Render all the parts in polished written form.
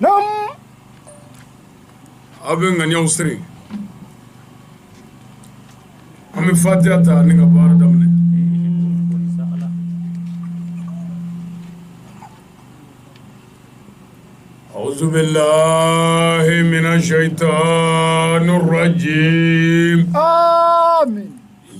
Naam. Aw bɛ ŋaniyaw siri. An bɛ fatiya ta ni ka baara daminɛ. أعوذ بالله من الشيطان الرجيم Amin.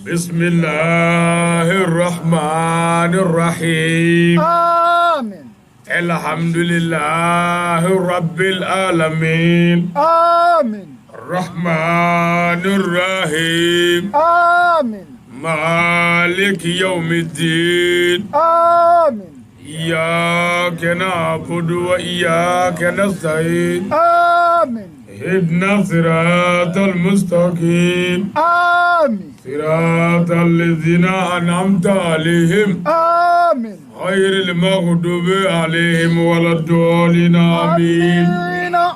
بسم الله الرحمن الرحيم Amin. الحمد لله رب العالمين Amin. الرحمن الرحيم Amin. مالك يوم الدين Amin. إياك نعبد وإياك نستعين Amin. اهدنا صراط المستقيم Amin. صراط الذين أنعمت عليهم Amin. غير المغضوب عليهم ولا الضالين آمين Amina.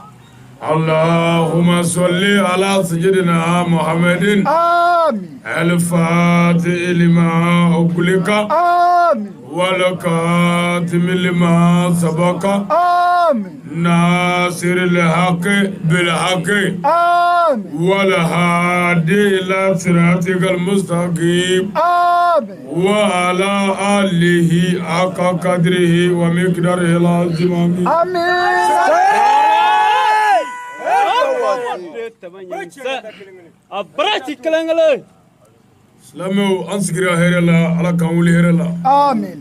اللهم صل على سيدنا محمد Amin. الفاتح لما أغلق Amin. والكاتم لما سبق Amin. ناصر الحق بالحق Amin. والهادي إلى صراطك المستقيم Amin. وعلى آله حق قدره ومقداره العظيم آمين Amin. A bara ci kelen kelen. Silamɛw an sigira hɛrɛ la Ala k'an wuli hɛrɛ la Amin.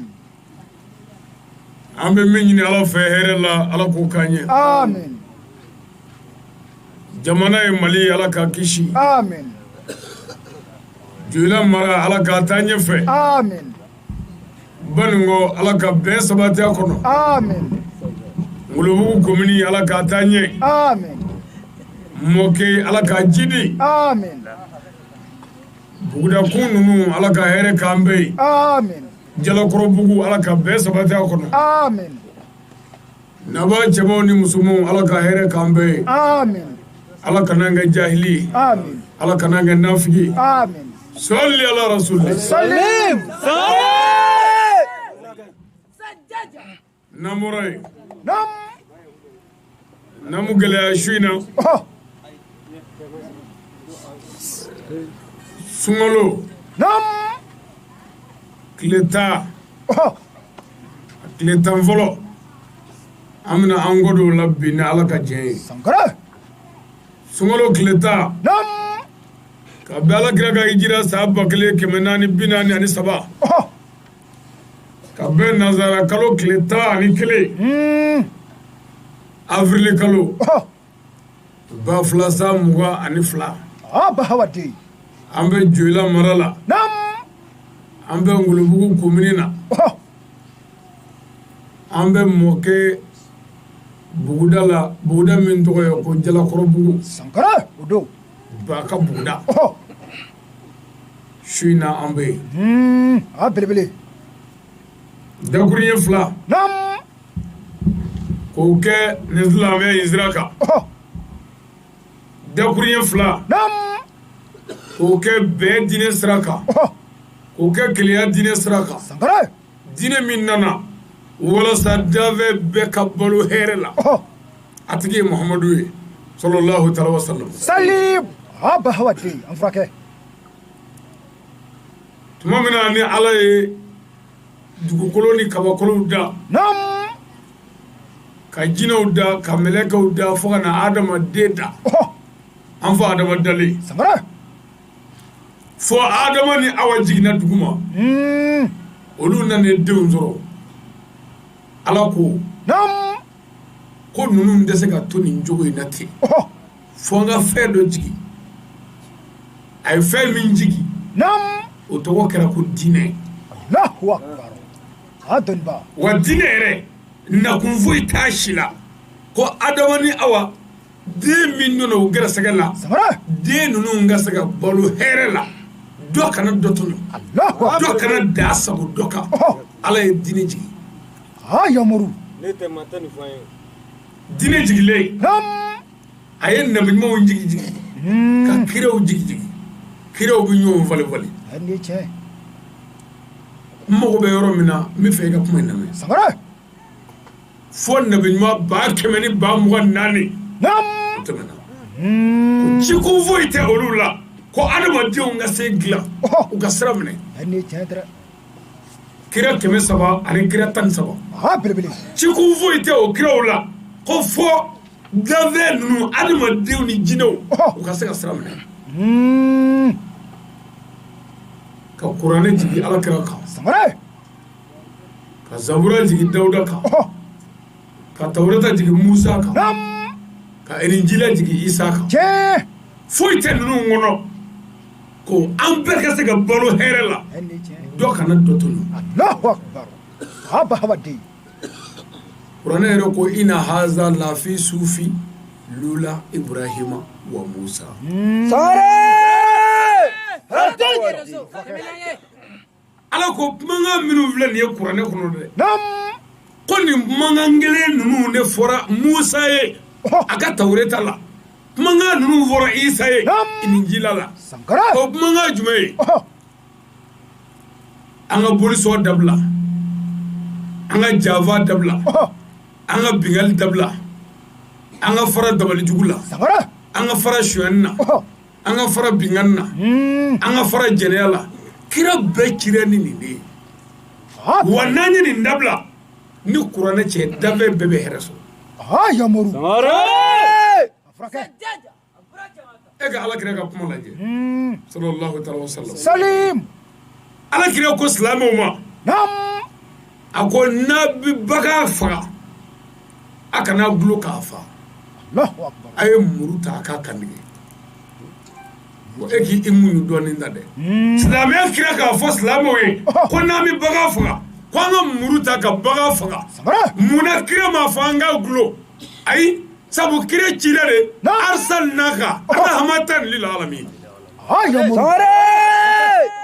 an bɛ min ɲini Ala fɛ hɛrɛ la Ala k'o k'an ye Amin. jamana ye Mali ye Ala k'a kisi Amin. Joyila mara Ala k'a taa ɲɛfɛ Amin. Baninko Ala ka bɛn sabati a kɔnɔ Amin. Ngolobugu komini Ala k'a taa ɲɛ Amin. Mɔke Ala k'a jidi Amin. Bugudakun ninnu Ala ka hɛrɛ k'an bɛɛ ye Amin. Jalakɔrɔbugu Ala ka bɛn sabati a kɔnɔ Amin. Naba cɛmanw ni musomanw Ala ka hɛrɛ k'an bɛɛ ye Amin. Ala kana an kɛ jahili ye Amin. Ala kana an kɛ nafigi ye Amin. sɔli ala rasuli Salim. n'an bɔra yen Nam. n'an mu gɛlɛya su in na Oh. sunkalo Nam. tile 10 Oh. tile 10 fɔlɔ an bɛna an kɔ don o la bi ni Ala ka jɛn ye Sankara. sunkalo tile 10 Nam. ka bɛn Ala kira ka hijira san 1443 Oh. ka bɛn nanzara kalo tile 11 avril kalo Oh. 2022 Ah, Bahawadi. an bɛ Joyila mara la Nam. an bɛ Ngolobugu komini na Oh. an bɛ Mɔke buguda la buguda min tɔgɔ ye ko Jalakɔrɔbugu Sankara. Odo. ba ka buguda Oh. su in na an bɛ yen Ah, belebele. dakuruɲɛ 2 Nam. k'o kɛ nin silamɛya in sira kan Oh. dakuruɲɛ 2 Nam. k'o kɛ bɛn diinɛ sira kan Oh. k'o kɛ kelenya diinɛ sira kan Sankara. diinɛ min nana walasa danfɛn bɛɛ ka balo hɛrɛ la Oh. a tigi ye Muhamadu ye sallallahu taala wa sallam Salim. Ah, Bahawadi. An furakɛ. tuma min na ni Ala ye dugukolo ni kabakolow da Nam. ka jinɛw da ka mɛlɛkɛw da fo ka na adamaden da Oh. an fa Adama dalen Sankara. fo Adama ni Awa jiginna dugu ma olu nana denw sɔrɔ Ala ko Nam. ko ninnu tɛ se ka to nin cogo in na ten Oh. fo n ka fɛn dɔ jigin a ye fɛn min jigin Nam. o tɔgɔ kɛra ko diinɛ Allahu akbar. Ah, dɔnniba. wa diinɛ yɛrɛ nakun foyi t'a si la ko Adama ni Awa den min nana o gɛrɛsɛgɛ la Sankara. den ninnu ka se ka balo hɛrɛ la dɔ kana dɔ tɔɲɔ Allahu akbar. dɔ kana da sago dɔ kan Oh. Ala ye diinɛ jigin Ah, Yamuru. Ne tɛ ma tɛ nin fɔ an ye. diinɛ jiginlen Nam. a ye nabi ɲumanw jigi jigin ka kiraw jigi jigin kiraw bɛ ɲɔgɔn falen falen Ah, nin ye tiɲɛ ye. n mago bɛ yɔrɔ min na n bɛ fɛ i ka kuma in lamɛn Sankara. Fo nabiɲuman 124000 o tɛmɛna. Cikun foyi tɛ olu la ko adamadenw ka se dilan, u ka sira minɛ. Kira 300 ani kira 13, cikun foyi tɛ o kiraw la ko fɔ danfɛn ninnu, adamadenw ni jinɛw, u ka se ka sira minɛ. Ka kuranɛ jigin ala kira kan, ka zabura jigin dawuda kan, ka tawureta jigin musa kan, ka injila jigin isa kan. Foyi tɛ ninnu kɔnɔ ko an bɛɛ ka se ka balo hɛrɛ la, dɔ kana dɔ tɔɲɔ. Kuranɛ yɛrɛ ko ina haza lafi sufi lula ibrahima wa musa. Ala ko kumakan minnu filɛ nin ye kuranɛ kɔnɔ dɛ, ko nin kumakan kelen ninnu de fɔra musa ye a ka tawureta la, kumakan ninnu fɔra isa ye injila la. O kumakan jumɛn ye? An ka bolisɔn dabila, an ka janfa dabila, an ka binkanni dabila, an ka fara dabalijugu la, an ka fara sonyani na, an ka fara binkanni na, an ka fara jɛnɛya la. Kira bɛɛ cira ni nin de ye. Wa n'an ye nin dabila, ni kuranɛ cɛ, danfɛn bɛɛ bɛ hɛrɛ sɔrɔ. E ka ala kira ka kuma lajɛ, sallallahu alaihi wasallam. Salim. Ala kira ko silamɛw ma, a ko n'a bɛ bagan faga, a kana dulon k'a fa, a ye muru ta a k'a kantigɛ. E k'i muɲu dɔɔnin ta dɛ. Silamɛya kira k'a fɔ silamɛw ye ko n'an bɛ bagan faga, ko an ka muru ta ka bagan faga. Munna kira m'a fɔ an k'a dulon? Ayi, sabu kira cira de arsalnaka rahmatan lil alamin.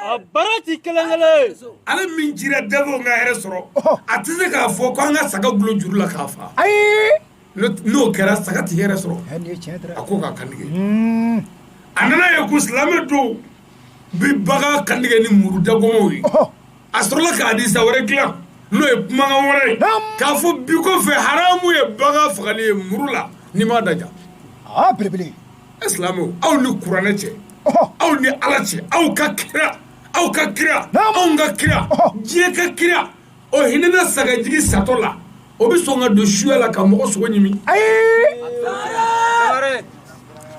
A bara ci kelen kelen. Ale min cira danfɛnw ka hɛrɛ sɔrɔ, a tɛ se k'a fɔ ko an ka saga dulon juru la k'a fa. Ayi, n'o kɛra, saga tɛ hɛrɛ sɔrɔ. A ko k'a kantigɛ. A nana ye ko silamɛ dɔw bi bagan kantigɛ ni muru dagɔmɔw ye. A sɔrɔla ka hadisa wɛrɛ dilan, n'o ye kumakan wɛrɛ ye, k'a fɔ bi kɔfɛ haramu ye bagan fagali ye muru la n'i m'a daja. Belebele. E silamɛw, aw ni kuranɛ cɛ, aw ni ala cɛ, aw ka kira, aw ka kira, anw ka kira, diɲɛ ka kira, o hinɛna sagajigi satɔ la, o bɛ sɔn ka don suya la ka mɔgɔ sogo ɲimi.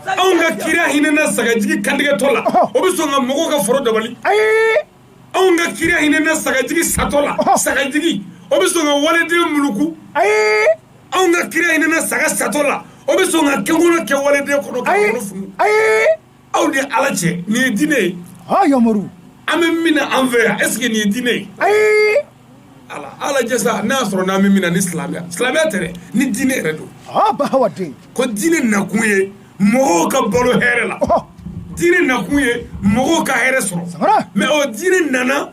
Anw ka kira hinɛna sagajigi kantigɛtɔ la, o bɛ sɔn ka mɔgɔw ka foro dabali. Anw ka kira hinɛna sagajigi satɔ la, sagajigi, o bɛ sɔn ka waliden muluku. Anw ka kira hinɛna saga satɔ la, o bɛ sɔn ka kɛnkɔnɔ kɛ waliden kɔnɔ ka kɔnɔ funu. Aw ni ala cɛ, nin ye diinɛ ye? Yamaru. An bɛ min na an fɛ yan, est ce que nin ye diinɛ ye? Ayi. Ala ala jɛ sa, n'a y'a sɔrɔ n'an bɛ min na ni silamɛya, silamɛya tɛ dɛ, ni diinɛ yɛrɛ don. Bahawaden. Ko diinɛ nakun ye mɔgɔw ka balo hɛrɛ la, diinɛ nakun ye mɔgɔw ka hɛrɛ sɔrɔ. Mais o diinɛ nana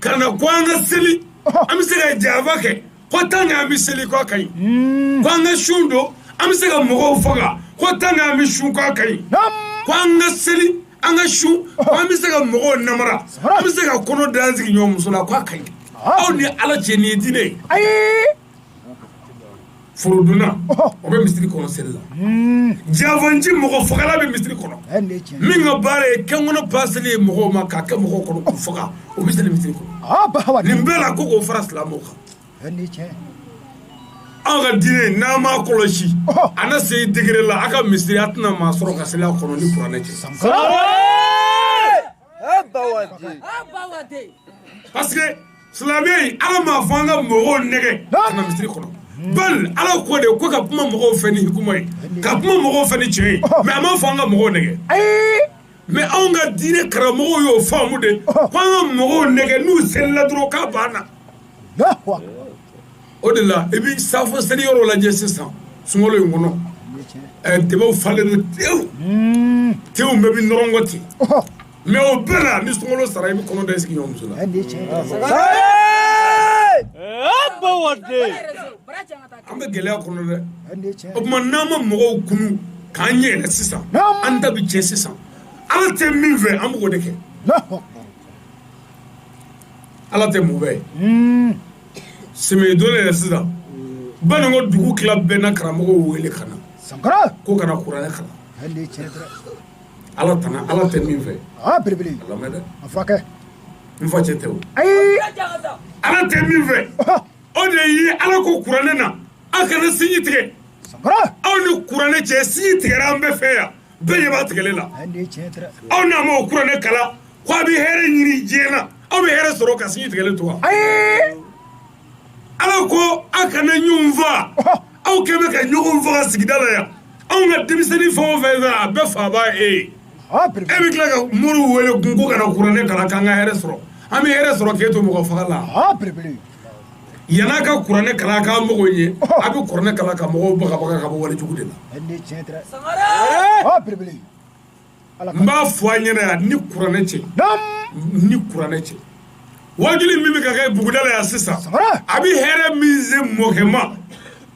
ka na ko an ka seli, an bɛ se ka janfa kɛ, ko tant que an bɛ seli k'a ka ɲi, ko an ka sun don, an bɛ se ka mɔgɔw faga, ko tant que an bɛ sun k'a ka ɲi, ko an ka seli, an ka sun, ko an bɛ se ka mɔgɔw namara, an bɛ se ka kɔnɔ da an sigiɲɔgɔn muso la, k'a ka ɲi. Aw ni ala cɛ, nin ye diinɛ ye? Ayi. Forodunna, o bɛ misiri kɔnɔ seli la. Janfanci mɔgɔ fagala bɛ misiri kɔnɔ. Min ka baara ye kɛnkɔnɔ paseli ye mɔgɔw ma, k'a kɛ mɔgɔw kɔnɔ k'u faga, o bɛ seli misiri kɔnɔ. Nin bɛɛ la, ko k'o fara silamɛw kan. Aw ka diinɛ, n'an m'a kɔlɔsi, a na se degré la, a ka misiri, a tɛna maa sɔrɔ ka seli a kɔnɔ ni kuranɛ cɛ. Parce que silamɛya in, ala m'a fɔ an ka mɔgɔw nɛgɛ ka na misiri kɔnɔ. Bal ala ko de ko ka kuma mɔgɔw fɛ ni hikuma ye, ka kuma mɔgɔw fɛ ni tiɲɛ ye, mais a m'a fɔ an ka mɔgɔw nɛgɛ. Mais anw ka diinɛ karamɔgɔw y'o faamu de ko an ka mɔgɔw nɛgɛ, n'u selila dɔrɔn k'a banna. O de la i bɛ safo seli yɔrɔ lajɛ sisan sunkalo in kɔnɔ, tɛbɛw falen don tewu tewu, bɛɛ bɛ nɔrɔngɔ ten. Mais o bɛɛ la, ni sunkalo sara, i bɛ kɔnɔ da i sigiɲɔgɔn muso la. An bɛ gɛlɛya kɔnɔ dɛ. O tuma n'an ma mɔgɔw kunu k'an ɲɛ yɛlɛ sisan, an ta bɛ tiɲɛ sisan. Ala tɛ min fɛ, an b'o de kɛ. Ala tɛ mun fɛ? Sɛmiyɛ don yɛrɛ sisan, Banikɔ dugu tila bɛɛ na karamɔgɔw wele ka na. Sankara. Ko ka na kuranɛ kalan. Hali ni tiɲɛ tɛ. Ala tana ala tɛ min fɛ. Aa belebele. A lamɛn dɛ. A furakɛ. N fa cɛ tɛ o. Ayi. Ala tɛ min fɛ. O de ye ala ko kuranɛ na aw kana sinji tigɛ. Sankara. Aw ni kuranɛ cɛ sinji tigɛra an bɛɛ fɛ yan. Bɛɛ ɲɛ b'a tigɛlen la. Hali ni tiɲɛ tɛ. Aw n'a ma o kuranɛ kalan ko a bɛ hɛrɛ ɲini diɲɛ na aw bɛ hɛrɛ sɔrɔ ka sinji tigɛlen to wa. Ayi. Ala ko aw kana ɲɔgɔn faa. Aw kɛlen bɛ ka ɲɔgɔn faga sigida la yan. Anw ka denmisɛnnin fɛn o fɛn a bɛɛ fa b'a e ye. Aa E belebele. bɛ tila ka moriw wele kun ko ka na kuranɛ kalan k'an ka hɛrɛ sɔrɔ. An bɛ hɛrɛ sɔrɔ k'e to mɔgɔ faga la. Aa belebele. Yan'a ka kuranɛ kalan k'an mago ɲɛ, a bɛ kuranɛ kalan ka mɔgɔw bagabaga ka bɔ walejugu de la. Hali ni tiɲɛ tɛ. Aa belebele. Ala N b'a fɔ a ɲɛna yan ni kuranɛ cɛ. Naam. Ni kuranɛ cɛ. Wajuli min bɛ ka kɛ buguda la yan sisan. Sankara. A bɛ hɛrɛ min se mɔkɛ ma.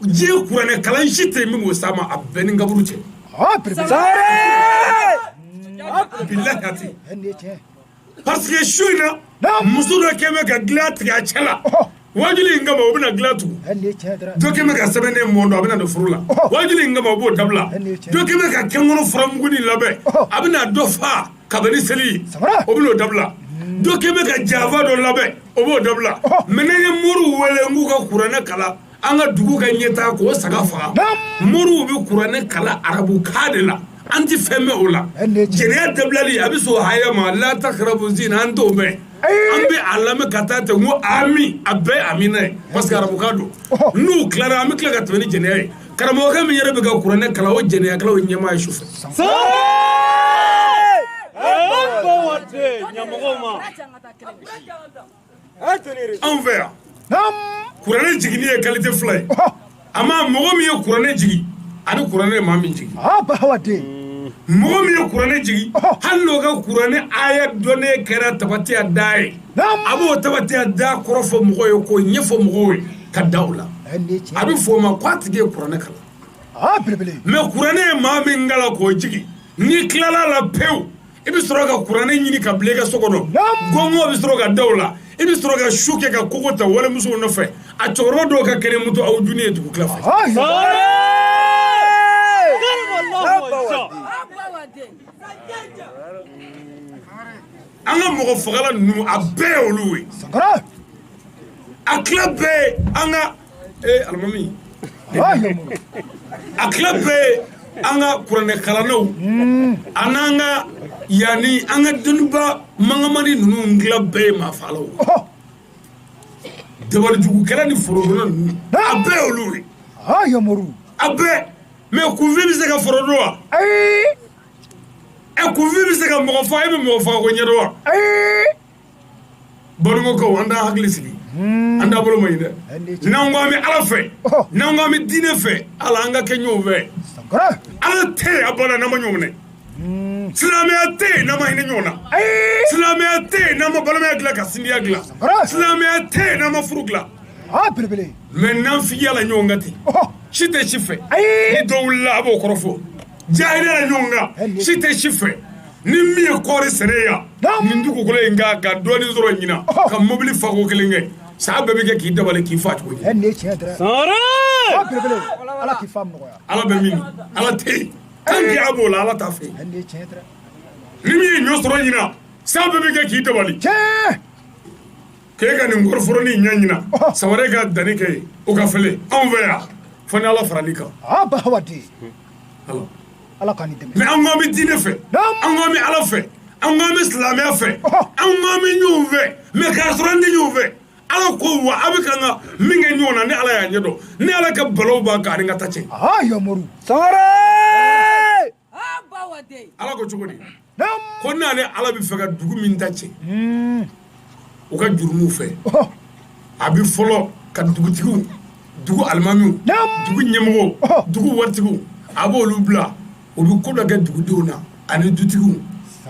Diɲɛ kuranɛ kalan si tɛ yen min k'o s'a ma a bɛɛ ni kaburu cɛ. Aa belebele. Bilahi a tɛ yen. Hali ni tiɲɛ. Parce que su in na Naam. muso dɔ kɛn bɛ ka dilan tigɛ a cɛ la. Wajuli in kama o bɛna dilan tugu. Hali ni tiɲɛ tɛ. Dɔ kɛn bɛ ka sɛbɛnden mɔn dɔn a bɛna don furu la. Wajuli in kama o b'o dabila. Dɔ kɛn bɛ ka kɛnkɔnɔ furamugunin labɛn a bɛna dɔ fa kabini seli ye. Samara. O bɛn'o dabila. Dɔ kɛn bɛ ka janfa dɔ labɛn o b'o dabila. Mais n'an ye moriw wele n k'u ka kuranɛ kalan an ka dugu ka ɲɛtaa k'o saga faga. Naam. Moriw bɛ kuranɛ kalan arabukan de la. An tɛ fɛn mɛn o la. Hali ni tiɲɛ. Jɛnɛya dabilali a bɛ sɔn o haya ma la takarabu zina an t'o mɛn. An bɛ a lamɛn ka taa ten n ko ami a bɛɛ amina ye parce que arabukan don. N'u tilara an bɛ tila ka tɛmɛ ni jɛnɛya ye. Karamɔgɔkɛ min yɛrɛ bɛ ka kuranɛ kalan o jɛnɛyakɛlaw ye ɲɛmaa ye sufɛ. Anw fɛ yan Naam. kuranɛ jiginni ye qualité fila ye. A ma mɔgɔ min ye kuranɛ jigin ani kuranɛ ye maa min jigin. Aa bahawaden. Mɔgɔ min ye kuranɛ jigin hali n'o ka kuranɛ aya dɔnnen kɛra tabatiya da ye. Naam. A b'o tabatiya da kɔrɔ fɔ mɔgɔw ye k'o ɲɛfɔ mɔgɔw ye ka da o la. Hali ni tiɲɛ. A bɛ fɔ o ma k'a tigi ye kuranɛ kalan. Aa belebele. Mais kuranɛ ye maa min kalan k'o jigin n'i tilala la pewu i bɛ sɔrɔ ka kuranɛ ɲini ka bila i ka so kɔnɔ. Naam. Gɔngɔn bɛ sɔrɔ ka da o la i bɛ sɔrɔ ka su kɛ ka kogo ta walimusow nɔfɛ a cɛkɔrɔba dɔw ka kɛnɛ moto aw dunni ye dugu tila fɛ. Aa An ka mɔgɔ fagala ninnu a bɛɛ ye olu ye. Sankara. A tila bɛɛ ye an ka alimami Aa yamu. a tila bɛɛ ye an ka kuranɛ kalannaw a n'an ka yanni an ka dɔnniba mangamani ninnu tila bɛɛ ye maafagalaw ye. Dabalijugukɛla ni forodonna ninnu a bɛɛ ye olu ye. Aa yamu. A bɛɛ mais kunfin bɛ se ka foro dɔn wa? Ayi. Ɛ kunfin bɛ se ka mɔgɔ faga e bɛ mɔgɔ faga ko ɲɛdɔn wa? Ayi. Balimakaw an t'an hakili sigi. An t'a bolo ma ɲi dɛ. N'an ko an bɛ Ala fɛ n'an ko an bɛ diinɛ fɛ ala an ka kɛ ɲɔgɔn fɛ. Sankara. Ala tɛ yen a bana n'an ma ɲɔgɔn minɛ. Silamɛya tɛ yen n'an ma hinɛ ɲɔgɔn na. Ayi. Silamɛya tɛ yen n'an ma balimaya dilan ka sindiya dilan. Sankara. Silamɛya tɛ yen n'an ma furu dilan. Aa belebele. Mais n'an fiyala ɲɔgɔn kan ten. Si tɛ si fɛ. Ayi. Ni dɔ wulila a b'o kɔrɔ fɔ. Jahiliya la ɲɔgɔn kan. Si tɛ si fɛ. Ni min ye kɔɔri sɛnɛ yan. Nin dugukolo in kan ka dɔɔnin sɔrɔ ɲinan. Ka mobili fako kelen kɛ. Saa bɛɛ bɛ kɛ k'i dabali k'i fa cogo di. Hali ni tiɲɛ tɛ. Aa belebele. Ala k'i fa nɔgɔya. Ala bɛ min? Ala tɛ yen. Tant que a b'o la Ala t'a fɛ yen. Hali ni tiɲɛ tɛ. Ni min ye ɲɔ sɔrɔ ɲinan. Saa bɛɛ bɛ kɛ k'i dabali. Tiɲɛ. K'e ka nin kɔɔriforonin ɲɛ ɲinan. San wɛrɛ ka danni kɛ yen. O ka fɛlen. Anw fɛ yan. Fo ni Ala faral'i kan. Aa bahawaden. Ala. Ala k'an dɛmɛ. Mais an ko an bɛ diinɛ fɛ. An ko an bɛ Ala fɛ. An ko an bɛ silamɛya fɛ. An ko an bɛ ɲɔgɔn fɛ. Mais k'a sɔrɔ an tɛ ɲɔgɔn fɛ. Ala ko wa a bɛ kan ka min kɛ ɲɔgɔn na ni Ala y'a ɲɛ dɔn. Ni Ala ka balaw b'a kan ani ka ta cɛ. Aa yamu. Sangare. Ala ko cogo di? Ko n'ale Ala bɛ fɛ ka dugu min ta cɛ. U ka jurumuw fɛ. A bɛ fɔlɔ ka dugutigiw, dugu alimamiw, dugu ɲɛmɔgɔw, dugu waritigiw, a b'olu bila. U bɛ ko dɔ kɛ dugudenw na ani dutigiw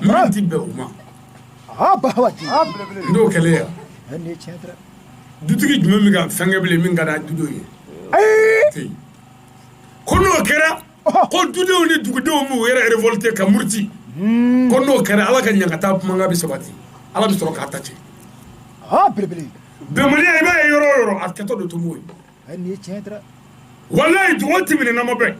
min ti bɛn u ma. Aa bahawaden. N t'o kɛlɛ yan. Hali ni tiɲɛ tɛ. Dutigi jumɛn bɛ ka fɛn kɛ bilen min ka di dudenw ye? Ayi. Ko n'o kɛra ko dudenw ni dugudenw b'u yɛrɛ révolter ka muruti. Ko n'o kɛra Ala ka ɲangata kumakan bɛ sabati. Ala bɛ sɔrɔ k'a ta cɛ. Aa belebele. Bɛnbaliya i b'a ye yɔrɔ o yɔrɔ a kɛtɔ don tomo ye. Hali ni tiɲɛ tɛ. Walayi dugawu tɛ minɛ n'an ma bɛn.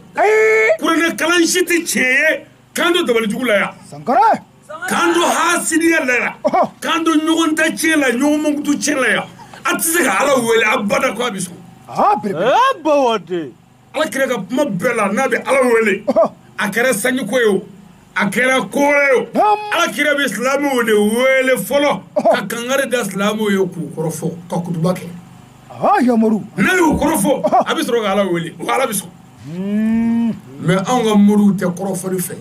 Kuranɛ kalan si tɛ tiɲɛ ye k'an to dabalijugu la yan. Sankara. K'an to hasidiya la yan. K'an to ɲɔgɔn ta tiɲɛ la, ɲɔgɔn mankutu tiɲɛ la yan. A tɛ se ka Ala wele abada ko a bɛ sɔn. Ala kira ka kuma bɛɛ la n'a bɛ Ala wele. A kɛra sanjiko ye o, a kɛra ko wɛrɛ ye o, Ala kira bɛ silamɛw de wele fɔlɔ ka kangari da silamɛw ye k'u kɔrɔfɔ ka kutuba kɛ. N'a y'u kɔrɔfɔ a bɛ sɔrɔ ka Ala wele, o Ala bɛ sɔn. Mais anw ka moriw tɛ kɔrɔfɔli fɛ.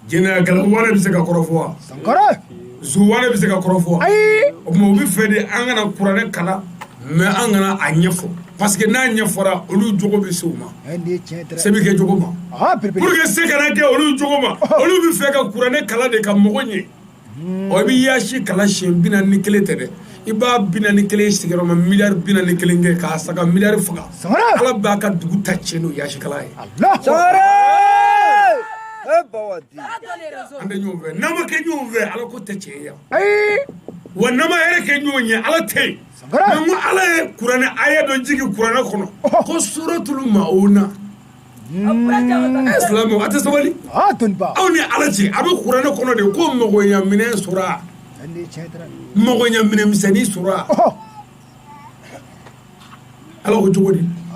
Jɛnɛyakɛla wale bɛ se ka kɔrɔfɔ wa? Zuwale bɛ se ka kɔrɔfɔ wa? O tuma u bɛ fɛ de an kana kuranɛ kalan mais an kana a ɲɛfɔ parce que n'a ɲɛfɔra olu jogo bɛ se u ma. Se bɛ kɛ jogo ma. Pour que se kana kɛ olu jogo ma, olu bɛ fɛ ka kuranɛ kalan de ka mɔgɔ ɲɛ. Ɔ i bɛ yaasi kalan siɲɛ 41 tɛ dɛ, i b'a 41 sigiyɔrɔma miliyari 41 kɛ k'a saga miliyari faga. Ala b'a ka dugu ta tiɲɛ n'o yaasi kalan ye. An tɛ ɲɔgɔn fɛ, n'an ma kɛ ɲɔgɔn fɛ Ala ko tɛ tiɲɛ ye yan. Wa n'an ma hɛrɛ kɛ ɲɔgɔn ye Ala tɛ yen. Mais n ko Ala ye kuranɛ aya dɔ jigin kuranɛ kɔnɔ ko suratul mauna. Silamɛw a tɛ sabali. Aw ni Ala cɛ a bɛ kuranɛ kɔnɔ de ko magoɲaminɛ sura, magoɲaminɛ misɛnnin sura. Ala ko cogo di? A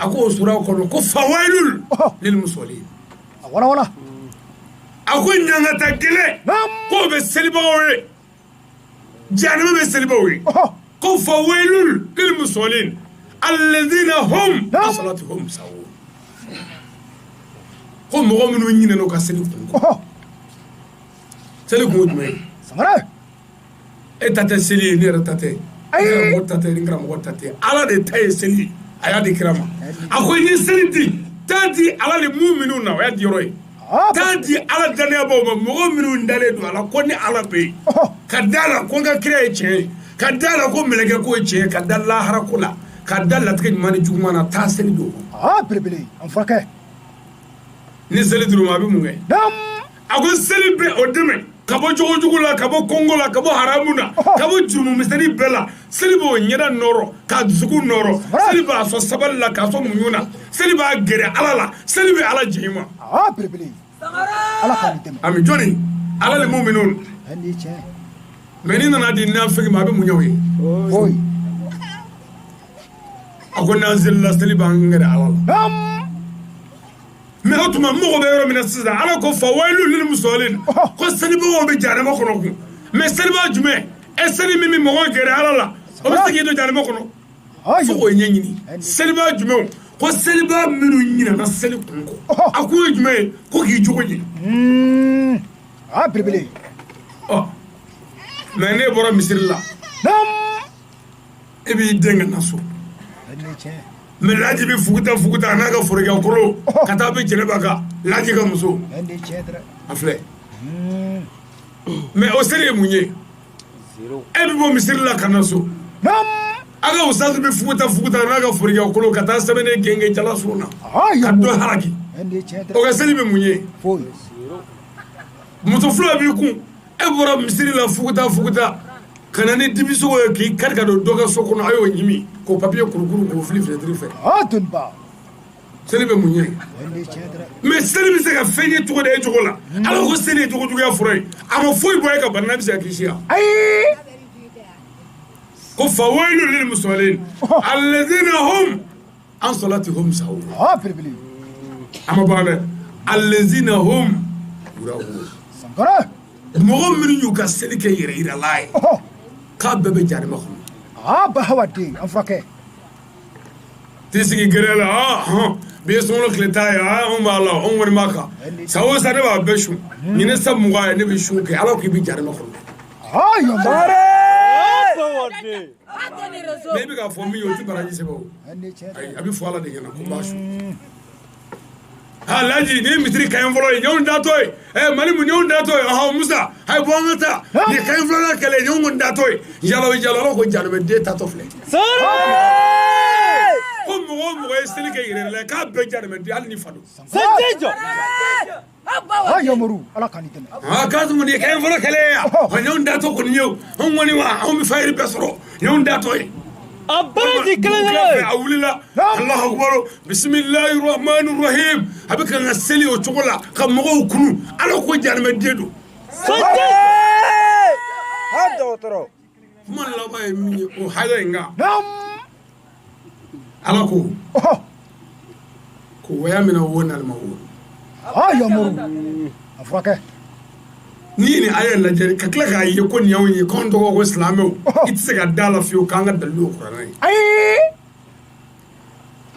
ko o sura kɔnɔ ko fawayilul lil musallin. A ko ɲangata gɛlɛn k'o bɛ selibagaw ye, jahanama bɛ selibaw ye. Ko fawayilul lil musallin alladhina hum an salatihim sahun. Ko mɔgɔ minnu ɲinɛna u ka seli kun kɔ. Seli kun ye jumɛn ye? E ta tɛ seli ye, ne yɛrɛ ta tɛ, karamɔgɔ ta tɛ, ni karamɔgɔ ta tɛ, Ala de ta ye seli ye. A y'a di kira ma. A ko n ye seli di, taa di Ala ni minnu na, o y'a di yɔrɔ ye. Taa di Ala dannayabaw ma, mɔgɔ minnu dalen don a la ko ni Ala bɛ yen, ka da la ko n ka kira ye tiɲɛ ye, ka da la ko mɛlɛkɛ ko ye tiɲɛ ye, ka da lahara ko la, ka da latigɛ ɲuman ni juguman na, taa seli d'o ma. Belebele an furakɛ. Ni seli dir'u ma, a bɛ mun kɛ? A ko seli bɛ o dɛmɛ ka bɔ jogo jugu la, ka bɔ kɔngɔ la, ka bɔ haramu na, ka bɔ jurumu misɛnnin bɛɛ la. Seli b'o ɲɛda nɔrɔ, k'a dusukun nɔrɔ. Seli b'a sɔn sabali la, k'a sɔn muɲu na. Seli b'a gɛrɛ Ala la. Seli bɛ Ala jigin ma. Ala k'an dɛmɛ. Ami jɔni Ala le muminun. Mais n'i nana di nafigi ma, a bɛ mun ɲɛ o ye? A ko n'an selila, seli b'an gɛrɛ Ala la. Mais o tuma mɔgɔ bɛ yɔrɔ min na sisan, Ala ko fawayilun lil musallin, ko selibagaw bɛ jahanama kɔnɔ kun. Mais seliba jumɛn? E seli min bɛ mɔgɔ gɛrɛ Ala la, o bɛ se k'i don jahanama kɔnɔ? Fo k'o ɲɛɲini. Seliba jumɛn? Ko seliba minnu ɲinɛna seli kun kɔ. A kun ye jumɛn ye? Ko k'i jogo ɲɛ. A belebele. Ɔ mais ne bɔra misiri la, e b'i den ka na so. Mais laji bɛ fuguta fuguta a n'a ka forokɛ kolo ka taa bɛ jɛnɛba kan, laji ka muso a filɛ. Mais o seli ye mun ye? E bɛ bɔ misiri la ka na so, a ka usazi bɛ fuguta fuguta a n'a ka forokɛ kolo ka taa sɛbɛnnen genge jala sun na ka dɔ haraki. O ka seli bɛ mun ye? Muso fila b'i kun, e bɔra misiri la fuguta fuguta ka na ni dibisogo ye k'i kari ka don dɔ ka so kɔnɔ, a y'o ɲimi k'o papiye kurukuru k'o fili fenêtre fɛ. Seli bɛ mun ye? Mais seli bɛ se ka fɛn ye cogo di e cogo la? Ala ko seli ye jogo juguya fura ye, a ma foyi bɔ e ka bana na, bɛ se ka kisi yan. Ko fawayilun lil musallin alladhina hum an salatihim sahun. A ma ban dɛ, allazina hum yura'un. Mɔgɔ minnu y'u ka seli kɛ yɛrɛ yirala ye, k'a bɛɛ bɛ jahanama kɔnɔ. Ba hawa den an furakɛ. T'i sigi gɛrɛ la, hɔn bi ye sunkalo tile 10 ye, anw b'a la, anw kɔni b'a kan san o san ne b'a bɛɛ sun, nin ne san 20 ye ne bɛ sun kɛ, Ala ko k'i bɛ jahanama kɔnɔ. Mais i bɛ k'a fɔ min ye, o tɛ baraji sɛbɛn o. Ayi, a bɛ fɔ Ala de ɲɛna ko n b'a sun. Ha laji, nin ye misiri kaɲɛ fɔlɔ ye, ɲɔgɔn datɔ ye. Ɛ Malimu, ɲɔgɔn datɔ ye. Ɔhɔ Musa, ayi bɔ an ka taa. Nin ye kaɲɛ filanan kɛlɛ ye, ɲɔgɔn datɔ ye. Jalo jalo, Ala ko jahanama den tatɔ filɛ. Ko mɔgɔ o mɔgɔ ye seli kɛ yɛrɛ la, k'a bɛɛ jahanama den, hali ni fa don. Ala k'an dɛmɛ. Ah, Kasimu, nin ye kaɲɛ fɔlɔ kɛlɛ ye yan. Wa ɲɔgɔn datɔ kɔni ye o. Anw kɔni wa, anw bɛ fayiri bɛɛ sɔrɔ. Ɲɔgɔn datɔ ye. A baraji kelen kelen. A wulila, Alahu akubaru, bisimilahi rahmani rahim, a bɛ ka n ka seli o cogo la ka mɔgɔw kunu. Ala ko jahanamɛden don. Ha dɔgɔtɔrɔ. Kuma laban ye min ye o haya in kan, Ala ko ko waya mina wo nalima wo. Yamuru a furakɛ. N'i ye nin aya in lajɛ ka tila k'a ye ko nin y'anw ye, k'anw tɔgɔ ko silamɛw, i tɛ se ka da la fiyewu k'an ka dalilu ye kuranɛ ye. Ayi.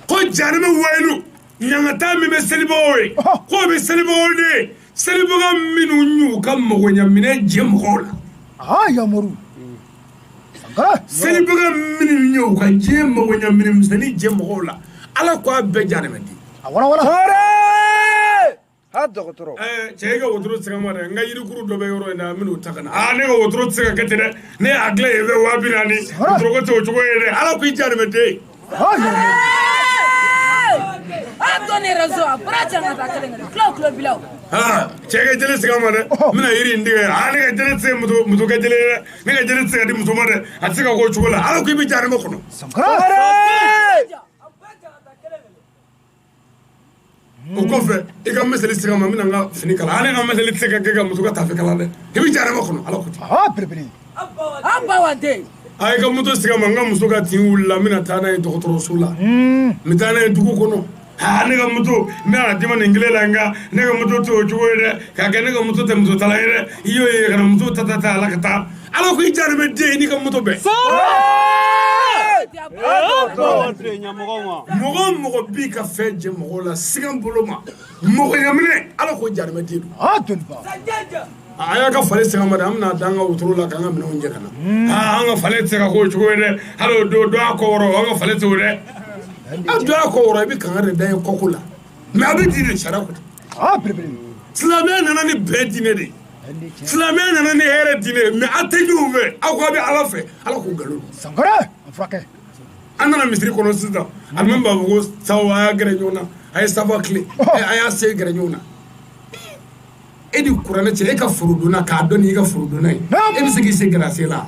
Ko jahanamɛ wayilu, ɲangata min bɛ selibagaw ye, k'o bɛ selibagaw de ye, selibaga minnu y'u ka magoɲaminɛ jɛ mɔgɔw la. Yamuru. Selibaga minnu y'u ka diɲɛ magoɲaminɛ misɛnnin jɛ mɔgɔw la, Ala ko a bɛɛ jahanamɛ den. A wala wala. Ha dɔgɔtɔrɔ. Cɛ, e ka wotoro tɛ se ka ma dɛ, n ka yirikuru dɔ bɛ yɔrɔ in na, n bɛn'o ta ka na. Aa, ne ka wotoro tɛ se ka kɛ ten dɛ, ne y'a dilan yen fɛ 40,000, wotoro ko tɛ o cogo ye dɛ. Ala ko i jahanamɛ den. Cɛ ka jeli sigi ma dɛ, n bɛna yiri in tigɛ. Aa, ne ka jeli tɛ se muso ka jeli ye dɛ, ne ka jeli tɛ se ka di muso ma dɛ, a tɛ se ka k'o cogo la. Ala ko i bɛ jahanamɛ kɔnɔ. O kɔfɛ i ka miseli sigi ma, n bɛna n ka fini kala. Ale ka miseli tɛ se ka kɛ ka muso ka tafe kala dɛ, i bɛ jahanamɛ kɔnɔ. Ala ko ten. A i ka moto sigi ma, n ka muso ka tin wulila, n bɛna taa n'a ye dɔgɔtɔrɔso la, n bɛ taa n'a ye dugu kɔnɔ. Aa, ne ka moto, n bɛna d'i ma nin kile la, nka ne ka moto tɛ o cogo ye dɛ, k'a kɛ ne ka moto tɛ muso tala ye dɛ, i y'o ye ka na muso ta ta ta ala ka taa. Ala ko i jahanamɛ den, i n'i ka moto bɛɛ. Mɔgɔ o mɔgɔ b'i ka fɛn jɛ mɔgɔw la sigan bolo ma, mɔgɔ ɲaminɛ, Ala ko jahanamɛ den don. A y'a ka falen sigi ma dɛ, an bɛna da an ka wotoro la k'an ka minɛnw jɛ ka na. Aa, an ka falen tɛ se ka k'o cogo ye dɛ, hali o don dɔ a kɔ wɔrɔ, an ka falen tɛ o dɛ. A dɔ a kɔ wɔrɔ, i bɛ kangari de da ye kɔko la, mɛ a bɛ di de sariya ko ten. Silamɛya nana ni bɛn diinɛ de ye, silamɛya nana ni hɛrɛ diinɛ ye, mɛ a tɛ ɲɔgɔn fɛ, aw ko a bɛ Ala fɛ, Ala k'o nkalon don. An nana misiri kɔnɔ sisan, alimami b'a fɔ ko sawo a y'a gɛrɛ ɲɔgɔn na, a ye safa tile, a y'a sen gɛrɛ ɲɔgɔn na. E ni kuranɛ cɛ, e ka forodonna k'a dɔn n'i ka forodonna ye, e bɛ se k'i sen gɛrɛ a sen la?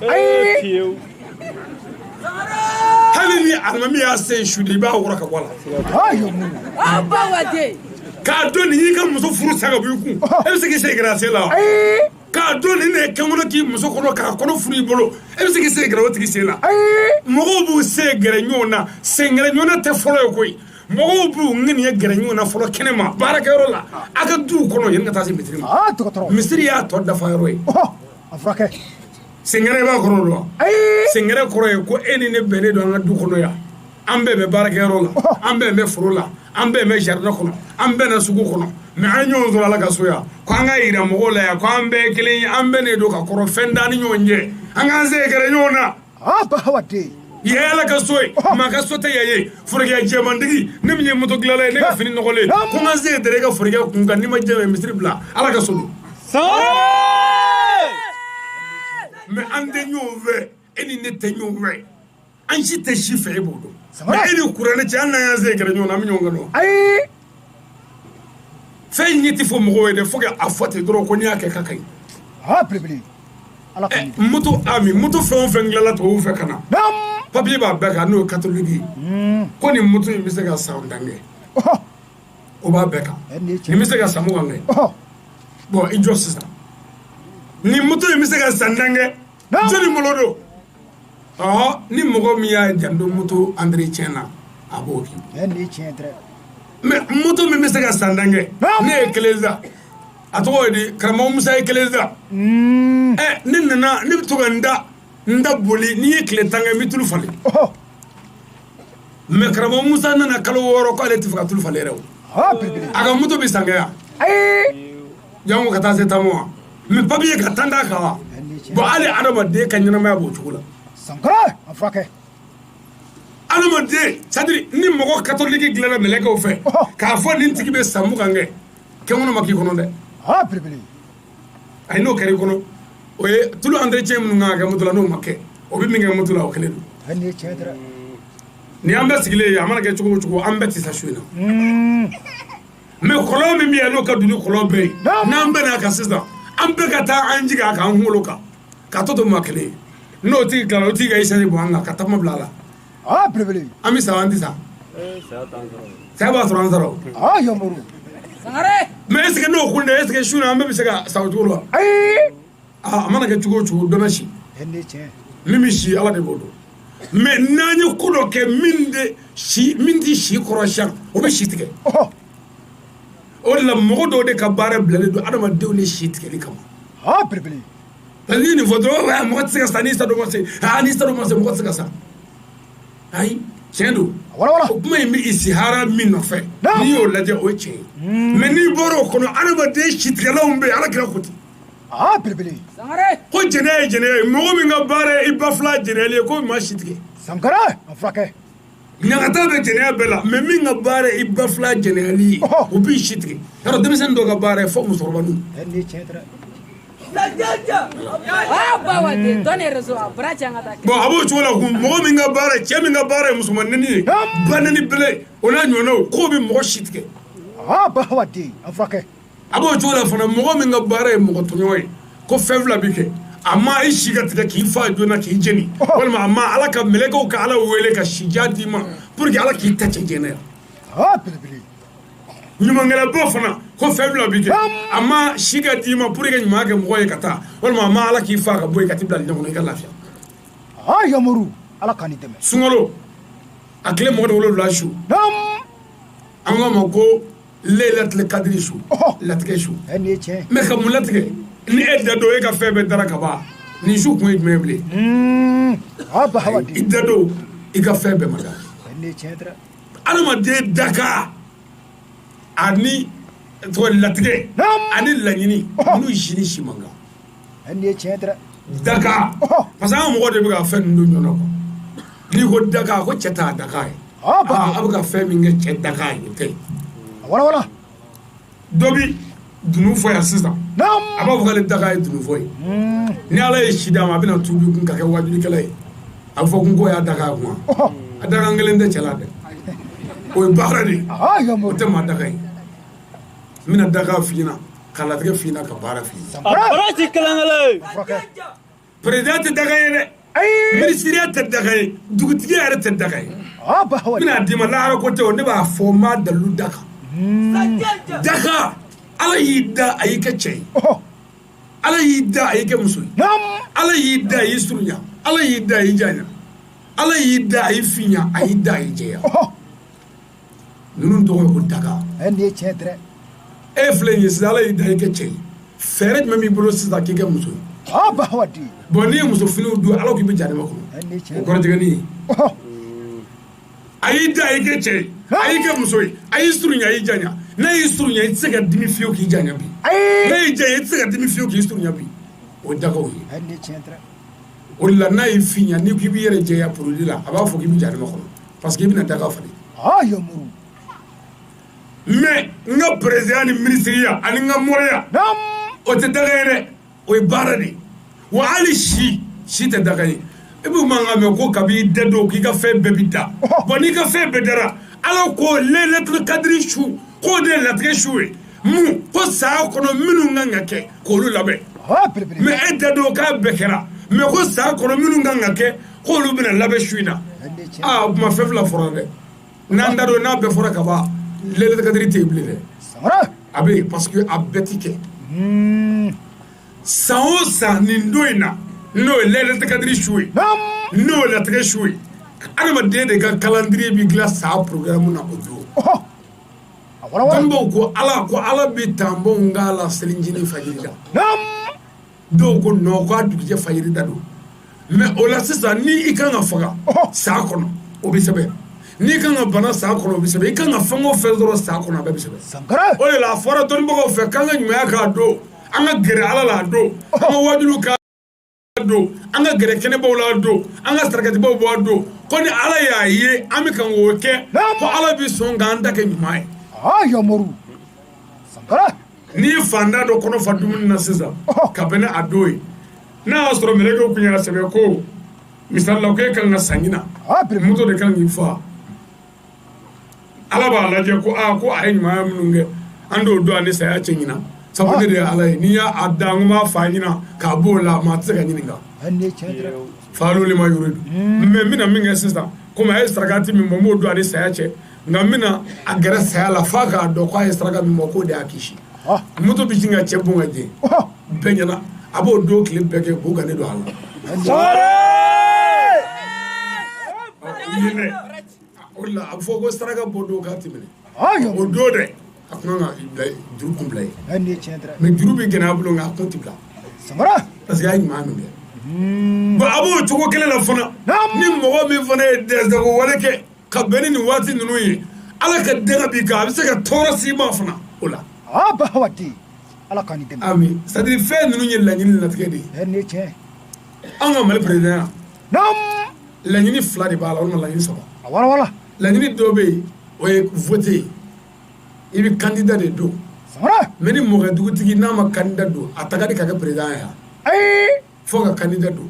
Hali ni alimami y'a sen suli, i b'a wɔrɔ ka bɔ a la. K'a dɔn nin y'i ka muso furu sa ka bɔ i kun, e bɛ se k'i sen gɛrɛ a sen la? K'a dɔn nin de ye kɛnkɔnɔ k'i muso kɔnɔ k'a kɔnɔ furu i bolo, e bɛ se k'i sen gɛrɛ o tigi sen la? Mɔgɔw b'u sen gɛrɛ ɲɔgɔn na, sen gɛrɛ ɲɔgɔn na tɛ fɔlɔ ye koyi. Mɔgɔw b'u ŋaniya gɛrɛ ɲɔgɔn na fɔlɔ kɛnɛ ma, baarakɛyɔrɔ la, a ka duw kɔnɔ, yanni ka taa se misiri ma. Misiri y'a tɔ dafa yɔrɔ ye. Sengɛrɛ b'a kɔrɔ dɔn wa? Sengɛrɛ kɔrɔ ye ko e ni ne bɛnnen don an ka du kɔnɔ yan, an bɛɛ bɛ baarakɛyɔrɔ la, an bɛɛ bɛ foro la, an bɛɛ bɛ jardin kɔnɔ, an bɛɛ na sugu kɔnɔ, mɛ an ɲɔgɔn sɔrɔ Ala ka so yan, ko an ka yira mɔgɔw la yan ko an bɛɛ kelen ye, an bɛnnen don ka kɔrɔ, fɛn t'an ni ɲɔgɔn cɛ, an k'an sen gɛrɛ ɲɔgɔn na. Yan ye Ala ka so ye, maa ka so tɛ yan ye. Forokiya jɛmantigi, ne min ye moto dilanla ye, ne ka fini nɔgɔlen, ko n ka sen dɛrɛ i ka forokiya kun kan, n'i ma jɛn misiri bila, Ala ka so don. Mɛ an tɛ ɲɔgɔn fɛ, e ni ne tɛ ɲɔgɔn fɛ, an si tɛ si fɛ, e b'o dɔn. Mɛ e ni kuranɛ cɛ, hali n'an y'an sen gɛrɛ ɲɔgɔn na, an bɛ ɲɔgɔn kanu wa? Fɛn in ɲɛ tɛ fɔ mɔgɔw ye dɛ, fo a fɔ ten dɔrɔn ko n'i y'a kɛ k'a ka ɲi. Moto ami moto fɛn o fɛn dilanla tubabuw fɛ ka na, papiye b'a bɛɛ kan, n'o ye catholique ye, ko nin moto in bɛ se ka san tan kɛ, o b'a bɛɛ kan, nin bɛ se ka san 20 kɛ. Bɔn i jɔ sisan, nin moto in bɛ se ka san 10 kɛ, jɔnni bolo don? Ɔhɔ, ni mɔgɔ min y'a janto moto entretien na, a b'o kɛ. Mɛ moto min bɛ se ka san 10 kɛ, ne ye kelen san, a tɔgɔ ye di, karamɔgɔ Musa ye kelen san. Ne nana, ne bɛ to ka n da boli, n'i ye tile 10 kɛ, n bɛ tulu falen. Mɛ karamɔgɔ Musa nana kalo 6 k'ale tɛ fɛ ka tulu falen yɛrɛ o. A ka moto bɛ san kɛ yan, jango ka taa se 10 ma wa? Mɛ papiye ka tan d'a kan wa? Bɔn hali adamaden ka ɲɛnamaya b'o cogo la. Adamaden, c'est-à-dire ni mɔgɔ catholique dilanna mɛlɛkɛw fɛ k'a fɔ nin tigi bɛ san 20 kɛ, kɛnkɔnɔ ma k'i kɔnɔ dɛ. Ayi, n'o kɛra i kɔnɔ, o ye tulu entretien minnu kan ka kɛ moto la, n'o ma kɛ, o bɛ min kɛ moto la, o kelen don. Ni an bɛɛ sigilen ye, a mana kɛ cogo o cogo, an bɛɛ tɛ sa su in na. Mɛ kɔlɔn min bɛ yan, n'o ka dun ni kɔlɔn bɛɛ ye, n'an bɛɛ n'a kan sisan, an bɛɛ ka taa an jigin a kan, an kunkolo kan, k'a tɔ to maa kelen ye, n'o tigi tilala, o tigi ka essence bɔn an kan ka tasuma bila a la. Belebele. An bɛ sa, an tɛ sa. Saya b'a sɔrɔ an sara o. Yamuru. Mais est ce que n'o kun tɛ, est ce que su in na an bɛɛ bɛ se ka sa o cogo la? Ayi. A mana kɛ cogo o cogo, dɔ bɛ si. Min bɛ si, Ala de b'o dɔn. Mais n'an ye ko dɔ kɛ min tɛ si, min tɛ si kɔrɔsiyɛn, o bɛ si tigɛ. O de la mɔgɔ dɔw de ka baara bilalen don adamadenw ni si tigɛli kama. Belebele. Parce que n'i ye nin fɔ dɔrɔn, mɔgɔ tɛ se ka sa n'i sa don ma se. N'i sa don ma se, mɔgɔ tɛ se ka sa. Ayi, tiɲɛ don. O kuma in bɛ isihara min nɔfɛ, n'i y'o lajɛ, o ye tiɲɛ ye. Mais n'i bɔra o kɔnɔ, adamaden sitigɛlaw bɛ yen, Ala kira ko ten. Belebele. Ko jɛnɛya ye jɛnɛya ye. Mɔgɔ min ka baara ye i ba fila jɛnɛyali ye, k'o maa si tigɛ. Sankara, a furakɛ. Ɲagata bɛ jɛnɛya bɛɛ la, mais min ka baara ye i ba fila jɛnɛyali ye, o b'i si tigɛ. Yarɔ, denmisɛnnin dɔw ka baara ye fo musokɔrɔbaninw. Bon, a b'o cogo la kun. Mɔgɔ min ka baara, cɛ min ka baara ye musoman nɛni ye, ba nɛni bele, o n'a ɲɔgɔnnaw, k'o bɛ mɔgɔ si tigɛ. A b'o cogo la fana, mɔgɔ min ka baara ye mɔgɔ tɔɲɔ ye, ko fɛn fila bɛ kɛ. A ma i si ka tigɛ k'i fa joona k'i jeni, walima a ma Ala ka mɛlɛkɛw ka Ala wele ka sija d'i ma pour que Ala k'i ta cɛ jɛnɛ yan. Ɲumankɛlabɔ fana, ko fɛn fila bɛ kɛ. A ma si ka d'i ma pour que ɲuman kɛ mɔgɔ ye ka taa, walima a ma Ala k'i fa ka bɔ yen ka t'i bila ɲɔgɔn kɔnɔ i ka lafiya. Yamuru, Ala k'an dɛmɛ. Sunkalo a tile 27 su, an k'a ma ko Laylatul Kadiri su, latigɛ su. Mais ka mun latigɛ? Ni e da don, e ka fɛn bɛɛ dara ka ban, nin su kun ye jumɛn ye bilen? I da don, i ka fɛn bɛɛ ma da. Adamaden daka ani latigɛ ani laɲini, n'u si ni si man kan. Daka, parce que an mɔgɔ de bɛ ka fɛn ninnu don ɲɔgɔn na quoi. N'i ko daka, ko cɛ t'a daka ye. A bɛ ka fɛn min kɛ cɛ daka ye, o tɛ. Dɔ bi dunun fɔ yan sisan, a b'a fɔ k'ale daka ye dunun fɔ ye. Ni Ala ye si d'a ma, a bɛna tuubi kun ka kɛ wajulikɛla ye. A bɛ fɔ kun k'o y'a daka ye kun. A dakan kelen tɛ cɛ la dɛ. O ye baara de ye. O tɛ maa daka ye. N bɛna daka f'i ɲɛna, ka latigɛ f'i ɲɛna, ka baara f'i ɲɛna. Président tɛ daka ye dɛ. Minisiriya tɛ daka ye. Dugutigiya yɛrɛ tɛ daka ye. N bɛna d'i ma, lahara ko tɛ o, ne b'a fɔ n b'a dalilu da kan. Daka, Ala y'i da, a y'i kɛ cɛ ye. Ala y'i da, a y'i kɛ muso ye. Ala y'i da, a y'i surunya. Ala y'i da, a y'i janya. Ala y'i da, a y'i finya. A y'i da, a y'i jɛya. Ninnu tɔgɔ ye ko daka. E filɛ nin ye sisan, Ala y'i da, i kɛ cɛ ye. Fɛɛrɛ jumɛn b'i bolo sisan k'i kɛ muso ye? Bon, n'i ye muso finiw don, Ala k'i bɛ jahanama kɔnɔ. O kɔrɔtigɛnin ye. A y'i da, a y'i kɛ cɛ ye, a y'i kɛ muso ye, a y'i surunya, a y'i janya. N'a y'i surunya, i tɛ se ka dimi fiyewu k'i janya bi. N'a y'i janya, i tɛ se ka dimi fiyewu k'i surunya bi. O ye dakaw ye. O de la n'a y'i finya, n'i k'i b'i yɛrɛ jɛya produit la, a b'a fɔ k'i bɛ jahanama kɔnɔ parce que i bɛna daka falen. Mais n ka président ni minisiriya ani n ka moriya, o tɛ daka ye dɛ, o ye baara de ye. Wa hali si tɛ daka ye. I b'u mankan mɛn ko kabi i da don k'i ka fɛn bɛɛ bi da. Bon, n'i ka fɛn bɛɛ dara, Ala ko Laylatul Kadiri su, k'o de ye latigɛ su ye. Mun ko saya kɔnɔ minnu kan ka kɛ k'olu labɛn. Mais e da don k'a bɛɛ kɛra, mais ko saya kɔnɔ minnu kan ka kɛ k'olu bɛna labɛn su in na. O tuma fɛn fila fɔra dɛ. N'an da don n'a bɛɛ fɔra ka ban, Laylatul Kadiri tɛ yen bilen dɛ. A bɛ yen parce que a bɛɛ ti kɛ. San o san nin don in na, n'o ye Laylatul Kadiri su ye, n'o ye latigɛ su ye, adamaden de ka calendrier bɛ dilan san programme na o don. Dɔnnibaw ko Ala ko Ala bɛ tanbɔnw k'a la selincinin fajiri da. Dɔw ko non, k'a dugujɛ fajiri da don. Mais o la sisan, ni i kan ka faga san kɔnɔ, o bɛ sɛbɛn. N'i kan ka bana san kɔnɔ, o bɛ sɛbɛn. I kan ka fɛn o fɛn sɔrɔ san kɔnɔ, a bɛɛ bɛ sɛbɛn. O de la a fɔra dɔnnibagaw fɛ k'an ka ɲumanya k'a don, an ka gɛrɛ Ala la a don, an ka wajuliw k'a don, an ka gɛrɛ kɛnɛbaw la a don, an ka sarakatibaw bɔ a don. Ko ni Ala y'a ye an bɛ kan k'o kɛ, ko Ala bɛ sɔn k'an ta kɛ ɲuman ye. N'i ye fantan dɔ kɔnɔ fa dumuni na sisan, ka bɛn ni a don ye, n'a y'a sɔrɔ mɛlɛkɛw tun y'a sɛbɛn ko misali la k'e kan ka san ɲina, moto de kan k'i fa. Ala b'a lajɛ ko aa, ko a ye ɲumanya minnu kɛ, an t'o don a ni saya cɛ ɲina. Sabu ne de ye Ala ye, n'i y'a da n ko m'a fa ɲina k'a b'o la, maa tɛ se ka ɲininka. Faalu lima yuridu. Mais n bɛna min kɛ sisan, Komi a ye sarakati min bɔ, n b'o don a ni saya cɛ, nka n bɛna a gɛrɛ saya la f'a k'a dɔn k'a ye saraka min bɔ, k'o de y'a kisi. Moto bɛ sin ka cɛ bon ka jɛ bɛɛ ɲɛna, a b'o don tile bɛɛ kɛ k'o gannen don a la. O de la a bɛ fɔ ko saraka bɔ don k'a ti minɛ. O don dɛ, a kun kan ka juru kun bila yen. Mais juru bɛ gɛlɛya a bolo, nka a kun ti bila. Parce que a ye ɲuman min kɛ. Bon, a b'o cogo kelen la fana, ni mɔgɔ min fana ye dɛsɛko wale kɛ ka bɛn ni nin waati ninnu ye, Ala ka danga b'i kan, a bɛ se ka tɔɔrɔ s'i ma fana o la. Ala k'an dɛmɛ. Ami, c'est à dire fɛn ninnu ye laɲini latigɛ de ye. An ka Mali président ya, laɲini fila de b'a la walima laɲini saba. Laɲini dɔ bɛ yen, o ye vote ye, i bɛ candidat de don. Mais ni mɔkɛ dugutigi n'a ma candidat don, a ta ka di ka kɛ président ye wa? Fo ka candidat don.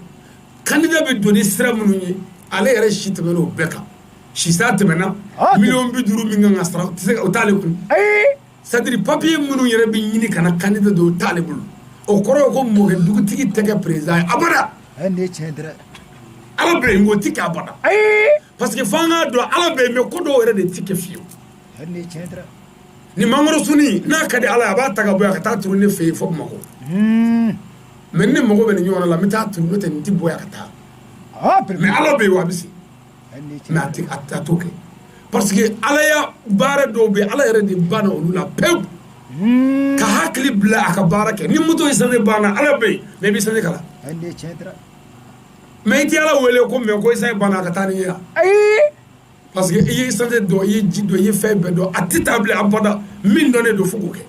Candidat bɛ don ni sira minnu ye, ale yɛrɛ si tɛmɛna o bɛɛ kan, sisa tɛmɛna, 50 millions min kan ka sara, o tɛ se, o t'ale kun. C'est à dire papier minnu yɛrɛ bɛ ɲini ka na candidat don, o t'ale bolo. O kɔrɔ ye ko mɔkɛ dugutigi tɛ kɛ président ye abada. Ala bɛ yen, o ti kɛ abada. Parce que f'an k'a dɔn, Ala bɛ yen, mais ko dɔw yɛrɛ de ti kɛ fiyewu. Ni mangoro sunni n'a ka di Ala ye, a b'a ta ka bɔ yan ka taa turu ne fɛ yen fo Bamakɔ. Mais ni mago bɛ nin ɲɔgɔn la, n bɛ taa turu, n'o tɛ nin ti bɔ yan ka taa. Mais Ala bɛ yen wa, a bɛ se. Mais a tɛ, a t'o kɛ. Parce que Ala ya baara dɔw bɛ yen, Ala yɛrɛ de banna olu la pewu. Ka hakili bila a ka baara kɛ. Ni moto essence banna, Ala bɛ yen, mais i bɛ essence kala. Mais i tɛ Ala wele ko mais ko essence banna, a ka taa ni ye yan. Parce que i ye essence dɔn, i ye ji dɔn, i ye fɛn bɛɛ dɔn, a tɛ taa bilen abada. Min dɔnnen don, fo k'o kɛ.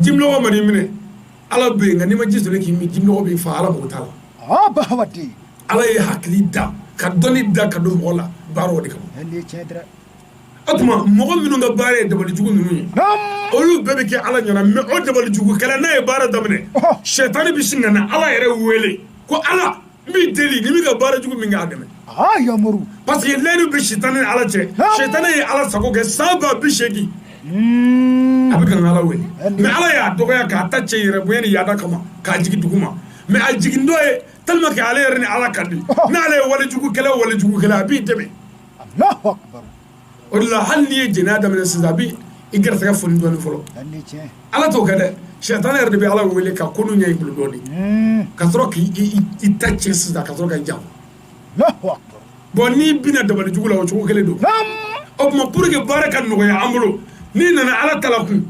Jiminɔgɔ man'i minɛ, Ala bɛ yen, nka n'i ma ji sɔrɔ k'i min, jiminɔgɔ b'i fa, Ala mago t'a la. Ala ye hakili da ka dɔnni da ka don mɔgɔ la baara o de kama. O tuma mɔgɔ minnu ka baara ye dabalijugu ninnu ye, olu bɛɛ bɛ kɛ Ala ɲɛna. Mais o dabalijugukɛla, n'a ye baara daminɛ, sɛtani bɛ sin ka na Ala yɛrɛ wele ko Ala, n b'i deli, ni bɛ ka baara jugu min kɛ, a dɛmɛ. Parce que layidu bɛ sitani ni Ala cɛ. Sitani ye Ala sago kɛ san 80 000, a bɛ ka Ala wele. Mais Ala y'a dɔgɔya k'a ta cɛ yɛrɛ bonya ni yaada kama k'a jigin dugu ma. Mais a jigin dɔ ye tellement que ale yɛrɛ ni Ala ka di, n'ale ye walejugukɛla o walejugukɛla, a b'i dɛmɛ. O de la, hali n'i ye jɛnɛya daminɛ sisan, a b'i i gɛrɛsɛgɛ foni dɔɔnin fɔlɔ. Ala t'o kɛ dɛ, sitani yɛrɛ de bɛ Ala wele ka ko ɲɛ i bolo dɔɔnin, ka sɔrɔ k'i ta cɛ sisan, ka sɔrɔ ka janfa. Bon, n'i bɛna dabalijugu la, o cogo kelen don. O tuma, pour que baara ka nɔgɔya an bolo, n'i nana Ala ta la kun,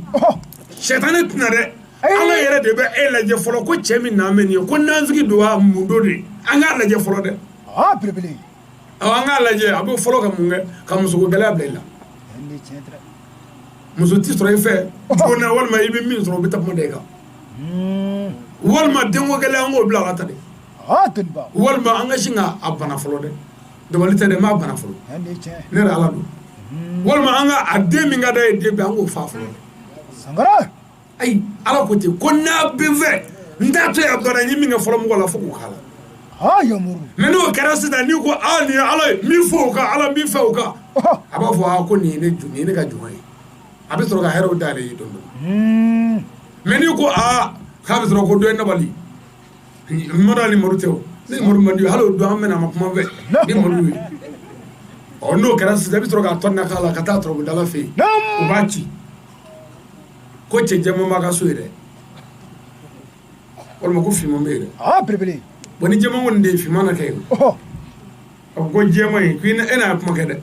sɛtanɛ tɛna dɛ. Ala yɛrɛ de bɛ e lajɛ fɔlɔ ko cɛ min n'an bɛ nin ye, ko nanfigi don wa, mun don de, an k'a lajɛ fɔlɔ dɛ. An k'a lajɛ, a bɛ fɔlɔ ka mun kɛ, ka musoko gɛlɛya bila i la. Muso ti sɔrɔ i fɛ joona, walima i bɛ min sɔrɔ, o bɛ takuma da i kan, walima denko gɛlɛya, an k'o bila a ka ta de, walima an ka sin ka a bana fɔlɔ dɛ. Dabali tɛ dɛ, n b'a bana fɔlɔ, ne yɛrɛ Ala don. Walima an ka a den min ka d'a ye, den bɛɛ, an k'o fa fɔlɔ dɛ. Ayi, Ala ko ten ko n'a bɛ fɛ, n t'a to yen a bana, n ye min kɛ fɔlɔ mɔgɔ la, fo k'o k'a la. Mais n'o kɛra sisan, n'i ko aa nin ye Ala ye min fɔ o kan, Ala min fɛ o kan, a b'a fɔ aa ko nin ye ne nin ye ne ka jɔn ye, a bɛ sɔrɔ ka hɛrɛw d'ale ye dɔɔnin dɔɔnin. Mais n'i ko aa k'a bɛ sɔrɔ ko dɔ ye nabali, n ma dɔn ni muru tɛ o, ni muru man di, hali o don an bɛna a ma kuma fɛ ni muru ye. Ɔ, n'o kɛra sisan, i bɛ sɔrɔ k'a tɔ na k'a la ka taa tɔrɔbudala fɛ yen, o b'a ci ko cɛ jɛman b'a ka so yen dɛ, walima ko finman bɛ yen dɛ. Bon, ni jɛman kɔni de ye, finman na kɛ yen. A ko jɛman in, ko e n'a ye kuma kɛ dɛ.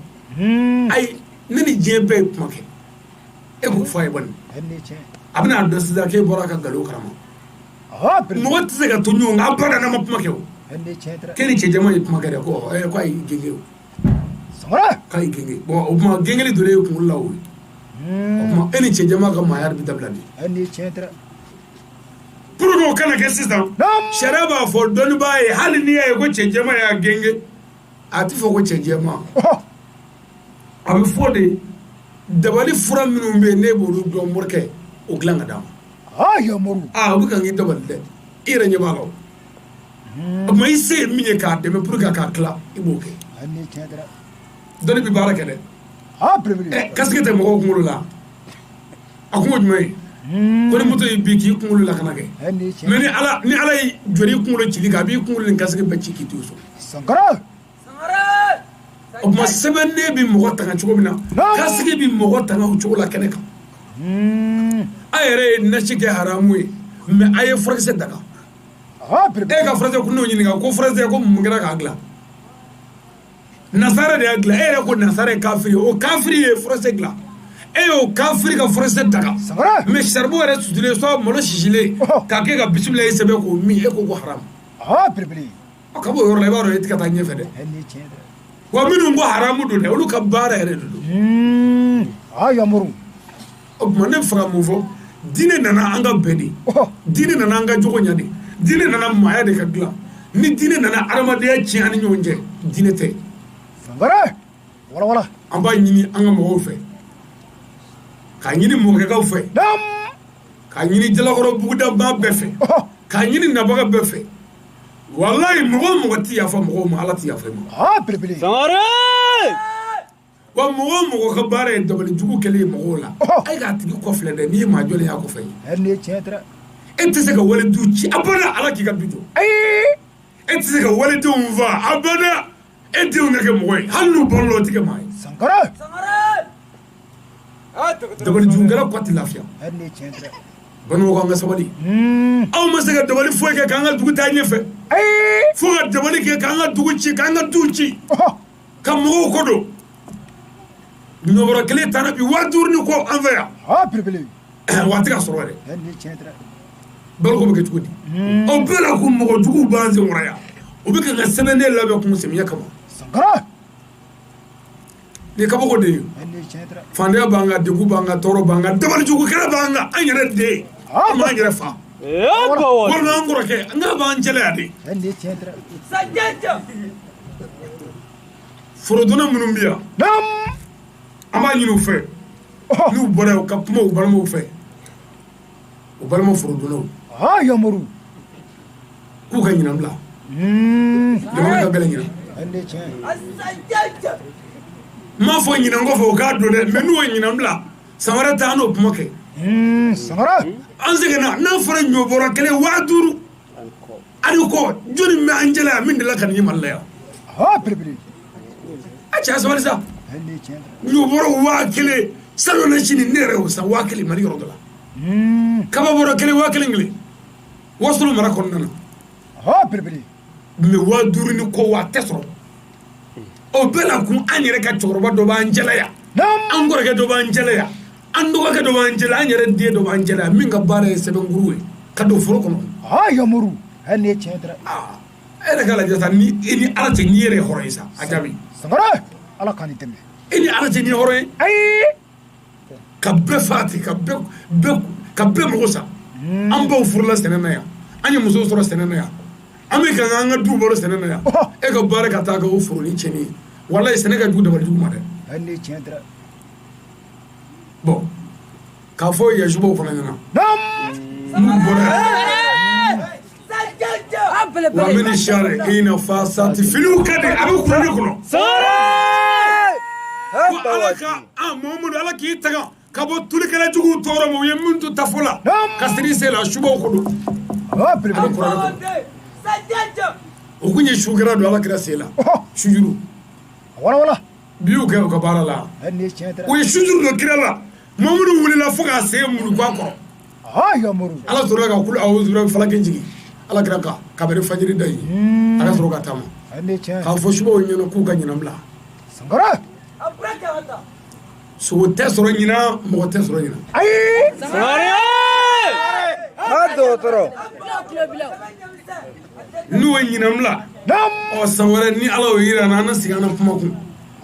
Ayi, ne ni diɲɛ bɛɛ ye kuma kɛ, e k'o fɔ a ye bani. A bɛna dɔn sisan k'e bɔra a ka nkalon kalama. Mɔgɔ tɛ se ka to ɲɔgɔn kan abada n'a ma kuma kɛ o. K'e ni cɛ jɛman ye kuma kɛ dɛ, ko k'a y'i genge o. K'a y'i genge. Bon, o tuma gengeli donna e kunkolo la o ye. O tuma e ni cɛ jɛman ka maaya bɛ dabila de. Pour que o kana kɛ sisan, sariya b'a fɔ dɔnnibaa ye, hali n'i y'a ye ko cɛ jɛman y'a genge, a tɛ fɔ ko cɛ jɛman. A bɛ fɔ de dabali fura minnu bɛ yen, ne b'olu dɔn, morikɛ, o dilan ka d'a ma. Aa, o bɛ kan k'i dabali dɛ, i yɛrɛ ɲɛ b'a la o. O tuma i se ye min ye k'a dɛmɛ pour que k'a tila, i b'o kɛ. Dɔnni bɛ baara kɛ dɛ. Casque tɛ mɔgɔw kunkolo la, a kungo jumɛn ye? Ko ni moto y'i bin k'i kunkolo lakana kɛ. Mais ni Ala ye jɔr'i kunkolo cili kan, a b'i kunkolo ni casque bɛɛ ci k'i to so. O tuma sɛbɛnden bɛ mɔgɔ tanga cogo min na, kasigi bɛ mɔgɔ tanga o cogo la kɛnɛ kan. A yɛrɛ ye nasi kɛ haramu ye, mais a ye furakisɛ daga. E ka furakisɛ kun n'o ɲininka ko furakisɛ ko mun kɛra k'a dilan? Nasara de y'a dilan. E yɛrɛ ko nasara ye kafiri ye, o kafiri ye furakisɛ dilan, e y'o kafiri ka furakisɛ daga. Mais charbon yɛrɛ sutulen soit malo sisilen k'a kɛ ka bisimila sɛbɛn k'o min, e ko haramu. Ka bɔ o yɔrɔ la, i b'a dɔn e tɛ ka taa ɲɛfɛ dɛ. Wa minnu ko haramu don dɛ, olu ka baara yɛrɛ de don. O tuma ne bɛ fɛ ka mun fɔ? Diinɛ nana an ka bɛn de, diinɛ nana an ka jogo ɲɛ de, diinɛ nana maaya de ka dilan. Ni diinɛ nana adamadenya tiɲɛ an ni ɲɔgɔn cɛ, diinɛ tɛ. An b'a ɲini an ka mɔgɔw fɛ, k'a ɲini mɔkɛkaw fɛ, k'a ɲini Jalakɔrɔ bugudaba bɛɛ fɛ, k'a ɲini nabaga bɛɛ fɛ. Walayi, mɔgɔ o mɔgɔ ti yafa mɔgɔw ma, Ala ti yafa i ma. Wa mɔgɔ o mɔgɔ ka baara ye dabali jugu kɛlen ye mɔgɔw la, a ye k'a tigi kɔfilɛ dɛ. N'i ye maa jɔlen y'a kɔfɛ ye, e tɛ se ka walidu ci abada, Ala k'i ka du jɔ. E tɛ se ka walidenw fa abada, e denw ka kɛ mɔgɔ ye, hali n'u balola o tɛ kɛ maa ye. Dabali jugukɛla kɔ tɛ lafiya. Balimaw, an ka sabali. Anw ma se ka dabali foyi kɛ k'an ka dugu taa ɲɛfɛ, fo ka dabali kɛ k'an ka dugu ci, k'an ka du ci, ka mɔgɔw kɔ don. Ɲɔbɔrɔ kelen taara bi 5000 ni kɔ an fɛ yan. Wa a tɛ ka sɔrɔ yɛrɛ. Baloko bɛ kɛ cogo di? O bɛɛ la ko mɔgɔ juguw b'an senkɔrɔ yan, u bɛ ka sɛbɛnden labɛn kun samiya kama. Nin ye kabako de ye. Fantanya b'an kan, degun b'an kan, tɔɔrɔ b'an kan, dabali jugukɛla b'an kan. An yɛrɛ den, an b'an yɛrɛ fa, walima an kɔrɔkɛ, an k'a b'an cɛla yan de. Forodonna minnu bɛ yan, an b'a ɲini u fɛ, n'u bɔra yen, u ka kuma u balimaw fɛ, u balima forodonnaw, k'u ka ɲinan bila. Jamana ka gɛlɛn ɲinan. N m'a fɔ ɲinan kɔfɛ u k'a don dɛ, mais n'u ye ɲinan bila, san wɛrɛ ta an n'o kuma kɛ. An seginna n'a fɔra ɲɔbɔrɔ kelen 5000 ani kɔ, jɔnni bɛ an cɛla yan min delila ka nin ye Mali la yan? A cɛ sabali sa. Ɲɔbɔrɔ 1000 salon na sini, ne yɛrɛ y'o san 1000 Mali yɔrɔ dɔ la. Kaba bɔrɔ kelen 1000 kelen Wasolo mara kɔnɔna na. Mais 5000 ni kɔ, wa tɛ sɔrɔ. O bɛɛ la kun an yɛrɛ ka cɛkɔrɔba dɔ b'an cɛla yan, an kɔrɔkɛ dɔ b'an cɛla yan, an dɔgɔkɛ dɔ b'an cɛla, an yɛrɛ den dɔ b'an cɛla yan, min ka baara ye sɛbɛnkuru ye ka don foro kɔnɔ. E yɛrɛ k'a lajɛ sa, ni e ni Ala cɛ, n'i yɛrɛ ye hɔrɔn ye sa, a jaabi. E ni Ala cɛ, n'i ye hɔrɔn ye, ka bɛɛ fa ten, ka bɛɛ mago sa. An baw furula sɛnɛ na yan, an ye musow sɔrɔ sɛnɛ na yan, an bɛ ka an ka du balo sɛnɛ na yan. E ka baara ka taa kɛ o foro ni cɛnni ye, walayi sɛnɛ ka jugu dabali jugu ma dɛ. Bon, k'a fɔ yasubaw fana ɲɛna, n'u bɔra yan, wa min sari ina fa sati filiw ka di, a bɛ kuranɛ kɔnɔ. Ko Ala ka an Mamadu, Ala k'i tanga ka bɔ tulikɛla juguw tɔɔrɔ ma, u ye min to tafo la ka siri se la, subaw ko don. A bɛ kuranɛ kɔnɔ. O kun ye sukɛra don Ala kira sen la, sujuru. Bi y'u kɛ u ka baara la, u ye sujuru don kira la. Mamadu wulila fo k'a sen muru a kɔrɔ. Ala sɔrɔla ka kulu awuzu falaki jigin Ala kira kan kabini fajiri da yen, a ka sɔrɔ ka taama k'a fɔ subaw ɲɛna k'u ka ɲinan bila. Sogo tɛ sɔrɔ ɲinan, mɔgɔ tɛ sɔrɔ ɲinan. N'u ye ɲinan bila, ɔ san wɛrɛ ni Ala y'o yira an na, an na sigi an na kuma kun.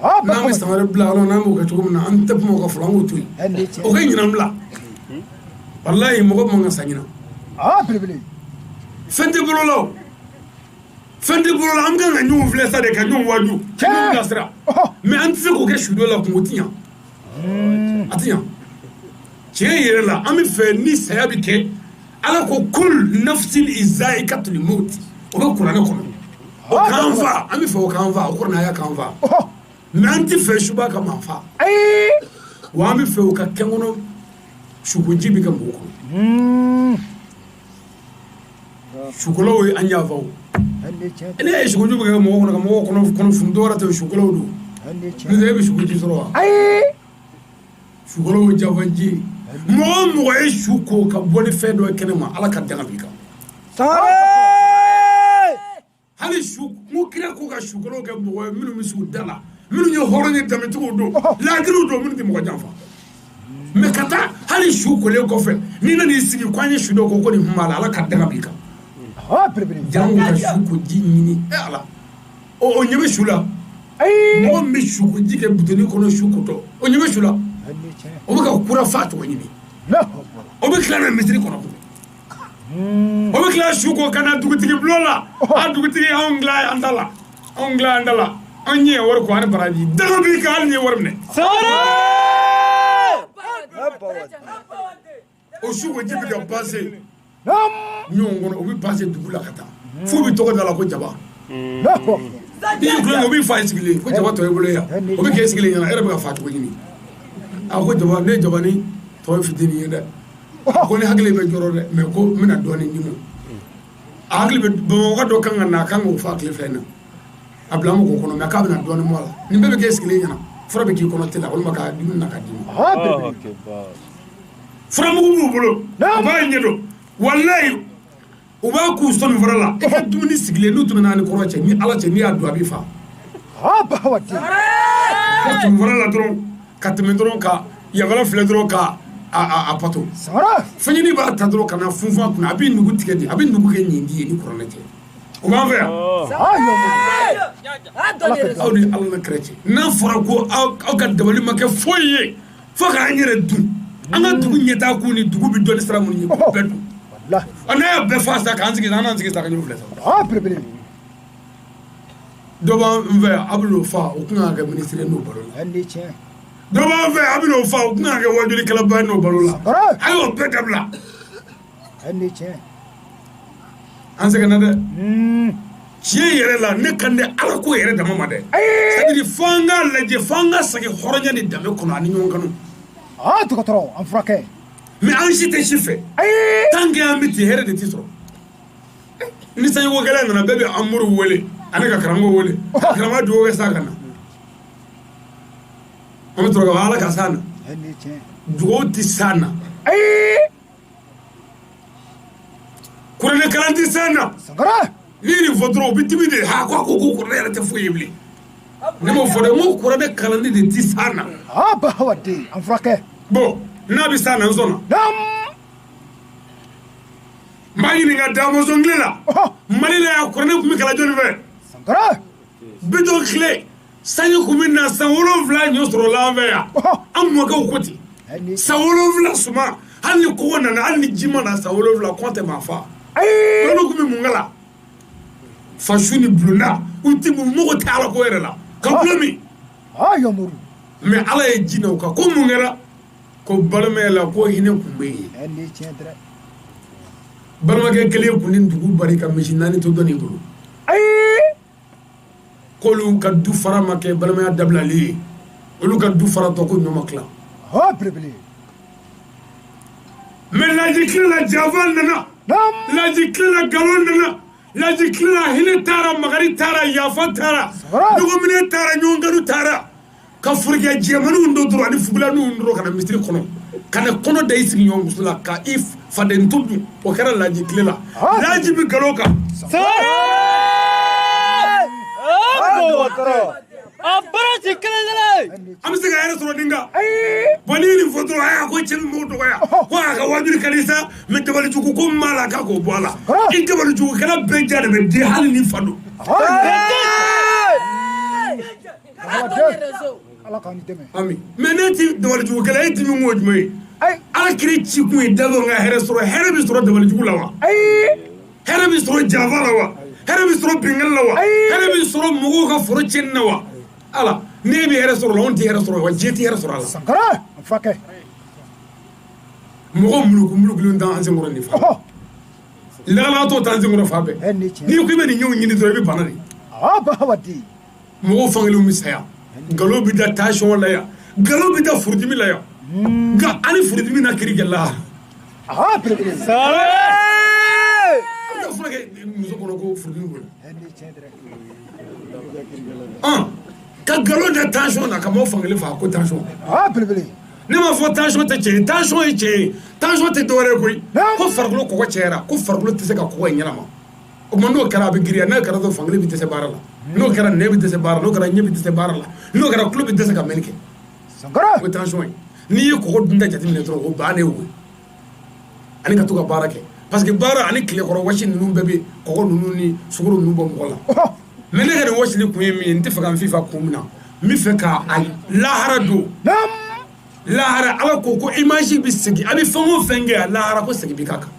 N'an bɛ san wɛrɛ bila, ala n'an b'o kɛ cogo min na, an tɛ kuma o kan fɔlɔ, an k'o to yen. O ka ɲinan bila, walayi mɔgɔ man ka sa ɲinan. Fɛn tɛ bolo la o, fɛn tɛ bolo la. An kan ka ɲɔgɔn filɛ sa de, ka ɲɔgɔn waaju, ka ɲɔgɔn bilasira, mais an tɛ se k'o kɛ sudo la, kungo tɛ ɲa, a tɛ ɲa. Tiɲɛ yɛrɛ la, an bɛ fɛ ni saya bɛ kɛ, Ala ko kul nafsin zaikatul maut, o bɛ kuranɛ kɔnɔ, o k'an fa, an bɛ fɛ o k'an fa, o kuranɛ aya k'an fa, mais an tɛ fɛ suba ka maa fa. Wa an bɛ fɛ o ka kɛ kɔnɔ, sukoji bɛ kɛ mɔgɔ kɔnɔ. Sukolaw ye an yafa o. Ne ye sukoji bɛ kɛ mɔgɔ kɔnɔ, ka mɔgɔw kɔnɔ funu, dɔwɛrɛ tɛ, sukolaw don. N'o tɛ e bɛ sukoji sɔrɔ wa? Ayi. Sukaro ye janfaji ye. Mɔgɔ o mɔgɔ ye su ko ka bɔ ni fɛn dɔ ye kɛnɛ ma, Ala ka danga b'i kan. Sangare! Hali su, n ko kira ko ka sukaro kɛ mɔgɔ ye minnu bɛ s'u da la, minnu ye hɔrɔn ye, danbetigiw don, laadiriw don, minnu tɛ mɔgɔ janfa. Mais ka taa hali su kolen kɔfɛ, n'i nan'i sigi ko an ye su dɔ ko ko nin kun b'a la, Ala ka danga b'i kan. Jango ka su ko ji ɲini, e Ala, o ɲɛ bɛ su la. Mɔgɔ min bɛ su ko ji kɛ buteli kɔnɔ su kotɔ, o ɲɛ bɛ su la. O bɛ ka kura fa cogo ɲini, o bɛ tila na misiri kɔnɔ, o bɛ tila su ko ka na dugutigi bulon la. A dugutigi, anw tila an ta la, anw tila an ta la, an ɲɛ wari ko ani baraji, danga b'i kan hali n'i ye wari minɛ. O su ko ji bɛ ka pase ɲɔgɔn kɔnɔ, o bɛ pase dugu la ka taa f'u bɛ tɔgɔ da la ko jaba. N'i y'i tulonkɛ, o b'i fa sigilen ko jaba tɔ i bolo yan, o bɛ k'e sigilen ɲɛna, e yɛrɛ bɛ ka fa cogo ɲini. A ko jaba, ne jaba ni tɔ ye fitinin ye dɛ, ko ne hakili bɛ jɔrɔ dɛ, mais ko n bɛna dɔɔnin d'i ma. A hakili bɛ bamakɔ dɔ kan ka na, a kan k'o fa tile fila in na, a bila mɔgɔ kɔnɔ, mais k'a bɛna dɔɔnin bɔ a la. Nin bɛɛ bɛ k'e sigilen ɲɛna, fura bɛ k'i kɔnɔ te la walima ka dumuni na ka d'i ma. Furamugu b'u bolo, u b'a ɲɛdɔn, walayi, u b'a k'u sɔnni fara la. I ka dumuni sigilen n'u tɛmɛna ni kɔrɔ cɛ ni Ala cɛ, n'i y'a dun a b'i fa. Ka tɛmɛ fara la dɔrɔn, ka tɛmɛ dɔrɔn, ka yafala filɛ dɔrɔn, ka a pato fɛnɲini b'a ta dɔrɔn ka na funfun a kunna, a bɛ nugu tigɛ de, a bɛ nugu kɛ ɲindi ye ni kuranɛ cɛ. O b'an fɛ yan. Aw ni Ala na kira cɛ, n'a fɔra ko aw ka dabali ma kɛ foyi ye fo k'an yɛrɛ dun, an ka dugu ɲɛtaa kun ni dugu bɛ dɔnni sira minnu ye, k'o bɛɛ dun. N'a y'a bɛɛ fa sa, k'an sigi, an n'an sigi sa ka ɲɔgɔn filɛ sa. Dɔ b'an fɛ, a bɛ n'o fa, o tun kan ka kɛ minisiri n'o balo la. Dɔ b'an fɛ, a bɛ n'o fa, o tun kan ka kɛ wajulikɛlaba ye n'o balo la. A y'o bɛɛ dabila. An sɛgɛnna dɛ. Tiɲɛ yɛrɛ la, ne kan tɛ Ala ko yɛrɛ dama ma dɛ. C'est à dire fo an k'a lajɛ, fo an ka segin hɔrɔnya ni danbe kɔnɔ ani ɲɔgɔn kanu. Dɔgɔtɔrɔ, an furakɛ. Mais an si tɛ si fɛ. Tant que an bɛ ten, hɛrɛ de tɛ sɔrɔ. Ni sanjiko gɛlɛn nana, bɛɛ bɛ an moriw wele ani ka karamɔgɔw wele. Karamɔgɔ dugawu kɛ sa ka na. An bɛ sɔrɔ ka Ala ka san na. Dugawu tɛ san na. Kuranɛ kalan tɛ san na. N'i ye nin fɔ dɔrɔn, u bɛ dimi de. Ha, ko ko kuranɛ yɛrɛ tɛ foyi ye bilen. Ne m'o fɔ dɛ, n ko kuranɛ kalanni de tɛ san na. An furakɛ. Bon, n'a bɛ san na, n sɔnna. N b'a ɲininka Damɔzɔn tile la, Mali la yan, kuranɛ tun bɛ kalan jɔnni fɛ? Bitɔn tile, sanji tun bɛ na san 7, ɲɔ sɔrɔla an fɛ yan. An mɔkɛw ko ten, san 7 suma, hali ni kɔngɔ nana, hali ni ji ma na, san 7 kɔngɔ tɛ maa fa. Olu tun bɛ mun kalan? Fasu ni bulonda, u ti u mago tɛ Ala ko yɛrɛ la ka bulon min. Mais Ala ye ji na u kan, ko mun kɛra? Ko balimaya la, ko hinɛ tun bɛ yen. Balimakɛ kelen tun ni dugu bari ka misi 4 to dɔ bolo. K'olu ka du fara ma kɛ balimaya dabilali ye, olu ka du fara tɔ ko ɲɔ ma tila. Mais laji tile la, janfa nana. Laji tile la, nkalon nana. Laji tile la, hinɛ taara, makari taara, yafa taara, ɲɔgɔnminɛ taara, ɲɔgɔnkanu taara. Ka forokɛ jɛmanninw don dɔrɔn ani fugulanninw dɔrɔn ka na misiri kɔnɔ, ka na kɔnɔ da i sigiɲɔgɔn muso la, ka i faden to dun. O kɛra laji tile la. Laji bɛ nkalon kan. An bɛ se ka hɛrɛ sɔrɔ nin kan? Bon, n'i ye nin fɔ dɔrɔn, a ko cɛ bɛ mɔgɔw dɔgɔya, ko a ka wajuli ka di sa, mais dabalijugu ko min b'a la, k'a k'o bɔ a la. I dabalijugukɛla bɛɛ ja de bɛ di, hali ni fa don. Mais ne ti dabalijugukɛla, e dimi kun ye jumɛn ye? Ala kira ci kun ye dabɔ ka hɛrɛ sɔrɔ. Hɛrɛ bɛ sɔrɔ dabalijugu la wa? Hɛrɛ bɛ sɔrɔ janfa la wa? Hɛrɛ bɛ sɔrɔ binkanni la wa? Hɛrɛ bɛ sɔrɔ mɔgɔw ka foro tiɲɛni na wa? Ala, n'e bɛ hɛrɛ sɔrɔ la, anw tɛ hɛrɛ sɔrɔ wa, diɲɛ tɛ hɛrɛ sɔrɔ a la. Mɔgɔ muluku mulukulen t'an senkɔrɔ nin fa lagalagatɔ t'an senkɔrɔ fan bɛɛ. N'i ko i bɛ nin ɲɛw ɲini dɔrɔn, i bɛ bana de. Mɔgɔw fankelenw bɛ saya, nkalon bɛ da tension la yan, nkalon bɛ da furudimi la yan, nka hali furudimi na kiri kɛ la. An tɛ furakɛ muso kɔnɔ ko furudimi b'o la. Ka nkalon da tension na ka maaw fankelen faga ko tension. Aa, belebele. Ne m'a fɔ tension tɛ tiɲɛ ye, tension ye tiɲɛ ye. Tension tɛ dɔwɛrɛ ye koyi, ko farikolo kɔgɔ cayara, ko farikolo tɛ se ka kɔgɔ in ɲɛnama. O tuma n'o kɛra, a bɛ girinya. N'a kɛra dɔrɔn, fankelen bɛ dɛsɛ baara la. N'o kɛra, nɛn bɛ dɛsɛ baara la. N'o kɛra, ɲɛ bɛ dɛsɛ baara la. N'o kɛra, tulo bɛ dɛsɛ ka mɛnni kɛ. Sankara. O ye tension ye. N'i ye kɔgɔ dunta jateminɛ dɔrɔn, o bannen o ye. Ani ka to ka baara kɛ, parce que baara ani tilekɔrɔ wɔsi ninnu bɛɛ bɛ kɔgɔ ninnu ni sukaro ninnu bɔ mɔgɔ la. Mais ne ka nin wɔsili kun ye min ye, n tɛ fɛ ka n fifa kun min na, n bɛ fɛ ka a lahara don. Lahara, Ala ko ko image bɛ segin, a bɛ fɛn o fɛn kɛ lahara, ko segin bɛ k'a kan.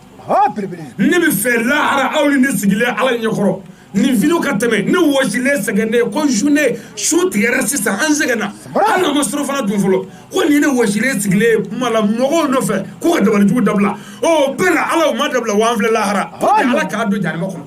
Ne bɛ fɛ lahara, aw ni ne sigilen Ala ɲɛkɔrɔ, nin vidéo ka tɛmɛ, ne wɔsilen sɛgɛnnen, ko journée su tigɛra sisan, an sɛgɛnna, hali n'an ma surafana dun fɔlɔ, ko nin ne wɔsilen sigilen ye kuma la mɔgɔw nɔfɛ ko ka dabalijugu dabila. O bɛɛ la, Ala, o ma dabila wa, an filɛ lahara, pour que Ala k'a don jahanama kɔnɔ.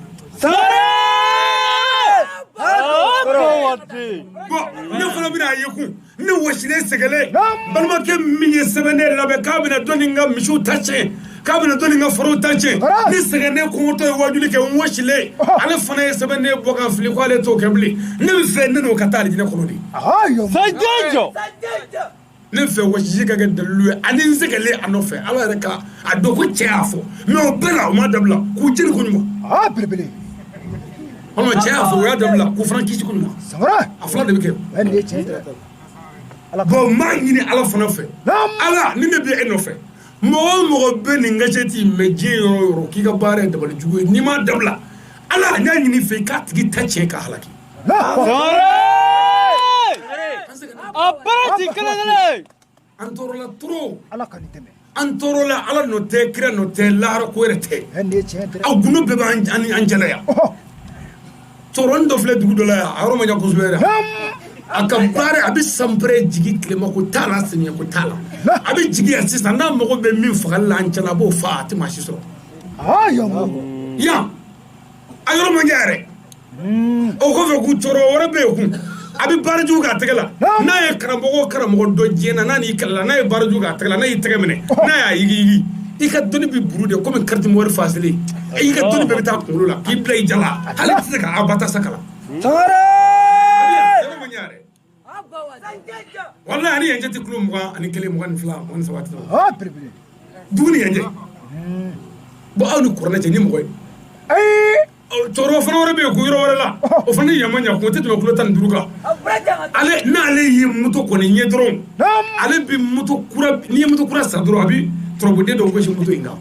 Bon, ne fana bɛna a ye kun, ne wɔsilen sɛgɛlen, balimakɛ min ye sɛbɛnden labɛn k'a bɛna dɔ nin ka misiw ta tiɲɛ, k'a bɛna dɔ nin ka forow ta tiɲɛ, ni sɛgɛnnen kɔngɔtɔ ye wajuli kɛ, n wɔsilen, ale fana ye sɛbɛnden bɔ ka fili ko ale t'o kɛ bilen. Ne bɛ fɛ ne n'o ka taa alijinɛ kɔnɔ de. Ne fɛ wɔsiji ka kɛ dalilu ye ani n sɛgɛlen a nɔfɛ, Ala yɛrɛ ka a dɔn ko cɛ y'a fɔ. Mais o bɛɛ la, o ma dabila k'u jeni ko ɲuman. Walima cɛ y'a fɔ, o y'a dabila k'u fana kisi ko ɲuman. A fila de bɛ kɛ. Bon, n b'a ɲini Ala fana fɛ, Ala, ni ne bɛ e nɔfɛ, mɔgɔ o mɔgɔ bɛ nin kasɛti in mɛn diɲɛ yɔrɔ o yɔrɔ, k'i ka baara ye dabali jugu ye, n'i m'a dabila, Ala, n y'a ɲini fɛ i k'a tigi ta tiɲɛ k'a halaki. An tɔɔrɔla trop. Ala ka nin dɛmɛ. An tɔɔrɔla, Ala nɔ tɛ, kira nɔ tɛ, lahara ko yɛrɛ tɛ. Aw gundo bɛɛ b'an cɛla yan. Cɛkɔrɔnin dɔ filɛ dugu dɔ la yan, a yɔrɔ ma jan kosɛbɛ yɛrɛ. A ka baara, a bɛ sanpɛrɛn jigin, tilema ko t'a la, samiyɛ ko t'a la. A bɛ jigin yan sisan, n'a mago bɛ min fagali la an cɛla, a b'o fa, a tɛ maa si sɔrɔ. Yan a yɔrɔ man jan yɛrɛ. O kɔfɛ, k'u cɛkɔrɔba wɛrɛ bɛ yen kun, a bɛ baara jugu k'a tɛgɛ la. N'a ye karamɔgɔ o karamɔgɔ dɔ diɲɛ na, n'a n'i kɛlɛla, n'a ye baara jugu k'a tɛgɛ la, n'a y'i tɛgɛ minɛ, n'a y'a yigiyigi, i ka dɔnni bɛ buru de komi carte mémoire faselen. I ka dɔnni bɛɛ bɛ taa kunkolo la k'i bila i jala, hali i tɛ se ka abata sa kalan. Walahi, ani yan cɛ tɛ kilo 21, 22, 23 tɛ. Dugu ni yan cɛ. Bon, aw ni kuranɛ cɛ ni mɔgɔ ye. Cɛkɔrɔba fana wɛrɛ bɛ yen ko yɔrɔ wɛrɛ la, o fana ni yan man jan, kun tɛ tɛmɛ kilo 15 kan. Ale, n'ale ye moto kɔni ɲɛ dɔrɔn, ale bɛ moto kura, n'i ye moto kura san dɔrɔn, a bɛ tɔrɔbuden dɔ gosi moto in kan,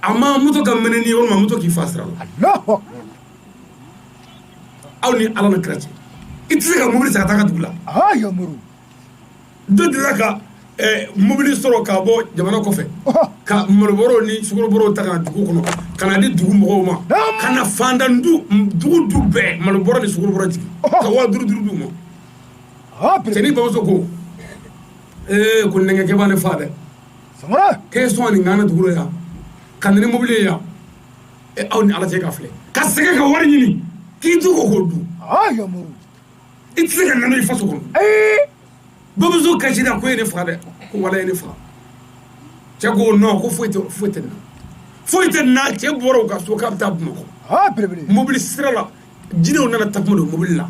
a ma moto ka mɛnɛ ni walima moto k'i fa sira la. Aw ni Ala ni kira cɛ, i tɛ se ka mobili san ka taa ka dugu la. Dɔ delila ka mobili sɔrɔ ka bɔ jamana kɔfɛ, ka malobɔrɔw ni sukarobɔrɔw ta ka na dugu kɔnɔ, ka na di dugu mɔgɔw ma, ka na fantan du, dugu du bɛɛ malobɔrɔ ni sukarobɔrɔ jigin, ka 5000 5000 d'u ma. Cɛnin bamuso ko ee, ko nɛgɛkɛ b'a ne fa dɛ, k'e sɔn nin kan dugu la yan, ka na ni mobili ye yan. Aw ni Ala cɛ, ka filɛ ka sɛgɛn ka wari ɲini k'i to k'o dun, i tɛ se ka nana i faso kɔnɔ. Bamuso kasira ko ye ne faga dɛ, ko wala ye ne faga. Cɛ ko non, ko foyi tɛ, foyi tɛ na, foyi tɛ na. Cɛ bɔra u ka so k'a bɛ taa Bamakɔ. Mobili sira la, jinɛw nana takuma don mobili la.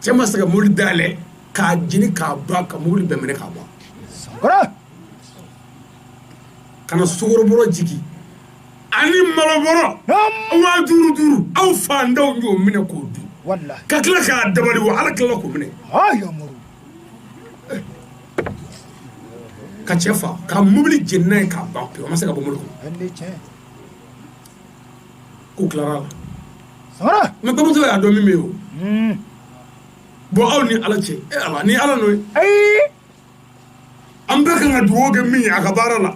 Cɛ ma se ka mobili dayɛlɛ k'a jeni k'a ban, ka mobili bɛɛ minɛ k'a ban, ka na sukarobɔrɔ jigin ani malobɔrɔ 5000 5000. Aw fantanw y'o minɛ k'o dun, ka tila k'a dabali wa, Ala tilala k'o minɛ ka cɛ fa, ka mobili jeni n'a ye k'a ban pewu. A ma se ka bɔ mobili kɔnɔ, k'u tilara la. Mais bamuso y'a dɔn min bɛ yen o. Bon, aw ni Ala cɛ, e Ala ni Ala n'o ye, an bɛɛ kan ka dugawu kɛ min ye a ka baara la.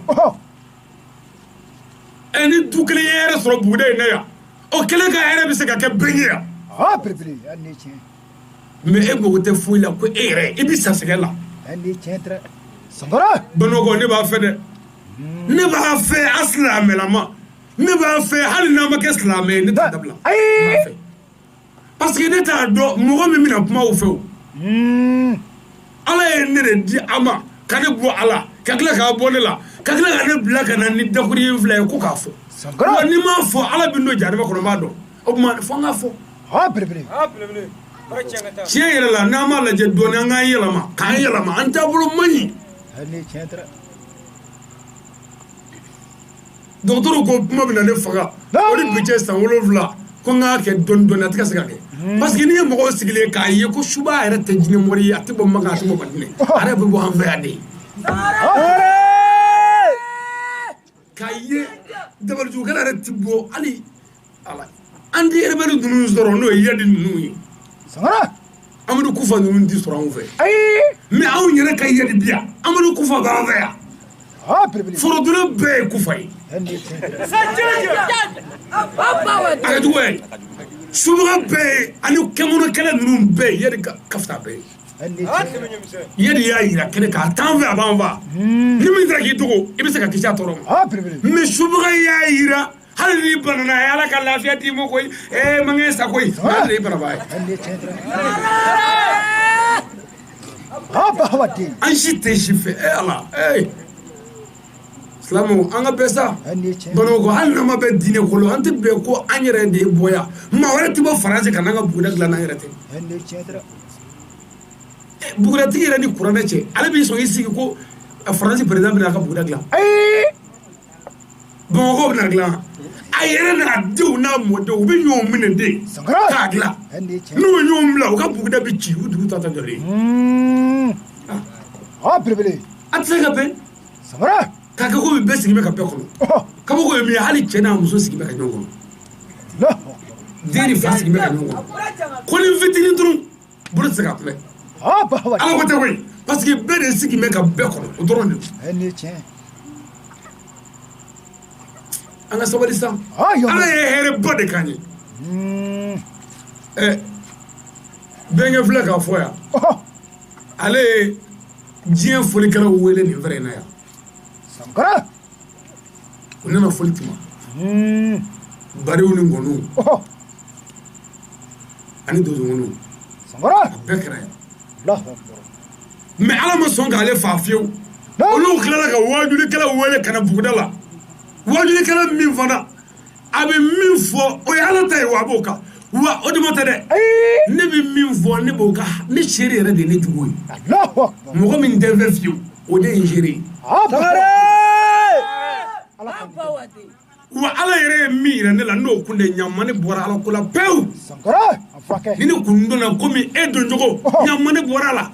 Ɛ, ni du kelen ye hɛrɛ sɔrɔ buguda in na yan, o kelen ka hɛrɛ bɛ se ka kɛ bɛɛ ye yan. Mais e mago tɛ foyi la ko e yɛrɛ, i bɛ sa sɛgɛn la. Bamakɔ, ne b'a fɛ dɛ, ne b'a fɛ a silamɛlama, ne b'a fɛ hali n'a ma kɛ silamɛ ye, ne t'a dabila. Parce que ne t'a dɔn mɔgɔ min bɛna kuma o fɛ o. Ala ye ne de di a ma ka ne bɔ a la, ka tila k'a bɔ ne la, ka tila ka ne bila ka na ni dakuruɲɛ fila ye ko k'a fɔ. Wa ni m'a fɔ, Ala bɛ n don jahanama kɔnɔ, n b'a dɔn. O tuma fo n k'a fɔ. Tiɲɛ yɛrɛ la, n'an m'a lajɛ dɔɔni, an k'an yɛlɛma, k'an yɛlɛma, an taabolo man ɲi. Dɔgɔtɔrɔw ko kuma bɛ na ne faga o ni bi cɛ san 7, ko n k'a kɛ dɔɔni dɔɔni, a tɛ ka se ka kɛ, parce que n'i ye mɔgɔw sigilen k'a ye ko suba yɛrɛ tɛ jinɛ mori ye, a tɛ bɔ Maka, a tɛ bɔ Madinɛ, a yɛrɛ bɛ bɔ an fɛ yan de. K'a ye dabalijugukɛla yɛrɛ tɛ bɔ hali ala an tɛ rebelle ninnu sɔrɔ, n'o ye Iyadi ninnu ye. Amadu Kufa ninnu tɛ sɔrɔ anw fɛ, mais anw yɛrɛ ka Iyadi bi yan, Amadu Kufa b'an fɛ yan. Forodonna bɛɛ ye Kufa ye. A ka jugu ye subaga bɛɛ ye ani kɛmɔnɔkɛlɛ ninnu bɛɛ ye, Iyadi ka fisa bɛɛ ye. Iyadi y'a jira kɛnɛ kan, a t'an fɛ, a b'an fa. Ni min sera k'i dogo, i bɛ se ka kisi a tɔɔrɔ ma. Mais subaga y'a jira, hali n'i banana, a ye Ala ka lafiya d'i ma koyi, mankɛ sa koyi, ale de ye banabaa ye. An si tɛ si fɛ. Ala, silamɛw, an ka bɛn sa. Bamakɔ, hali n'an ma bɛn diinɛ ko la, an tɛ bɛn ko an yɛrɛ de ye bɔ yan. Maa wɛrɛ tɛ bɔ Faransi ka n'an ka buguda dilan n'an yɛrɛ tɛ. Bugudatigi yɛrɛ ni kuranɛ cɛ, ale b'i sɔn k'i sigi ko Faransi président bɛna a ka buguda dilan, Bamakɔ bɛna dilan, a yɛrɛ n'a denw n'a mɔdenw, u bɛ ɲɔgɔn minɛ de k'a dilan. N'u ye ɲɔgɔn bila, u ka buguda bɛ ci, u dugu ta ta jɔlen. A tɛ se ka bɛn k'a kɛ komi bɛɛ sigi bɛ ka bɛɛ kɔnɔ. Kabako ye min ye, hali cɛ n'a muso sigi bɛ ka ɲɔgɔn kɔnɔ, den ni fa sigi bɛ ka ɲɔgɔn kɔnɔ, ko ni fitinin dɔrɔn bolo tɛ se ka kunbɛn. Ala ko tɛ koyi, parce que bɛɛ de sigi bɛ ka bɛɛ kɔnɔ, o dɔrɔn de don. An ka sabali sa. Ala ye hɛrɛba de k'an ye. Bɛnkɛ filɛ k'a fɔ yan, ale ye diɲɛ folikɛlaw wele nin fɛrɛ in na yan. U nana foli tuma, bariw ni ngɔniw ani donsongɔniw, a bɛɛ kɛra yan. Mais Ala ma sɔn k'ale faa fiyewu. Olu tilala ka waajulikɛlaw wele ka na buguda la. Waajulikɛla min fana a bɛ min fɔ, o ye Ala ta ye, wa a b'o kan, wa o de ma tɛ dɛ. Ne bɛ min fɔ, ne b'o kan. Ne seere yɛrɛ de ye ne jugu ye. Mɔgɔ min tɛ n fɛ fiyewu, o de ye n seere ye. Wa Ala yɛrɛ ye min yira ne la, n'o kun de ɲama ne bɔra Ala ko la pewu. Ni ne kun donna komi e don cogo, ɲama ne bɔra a la.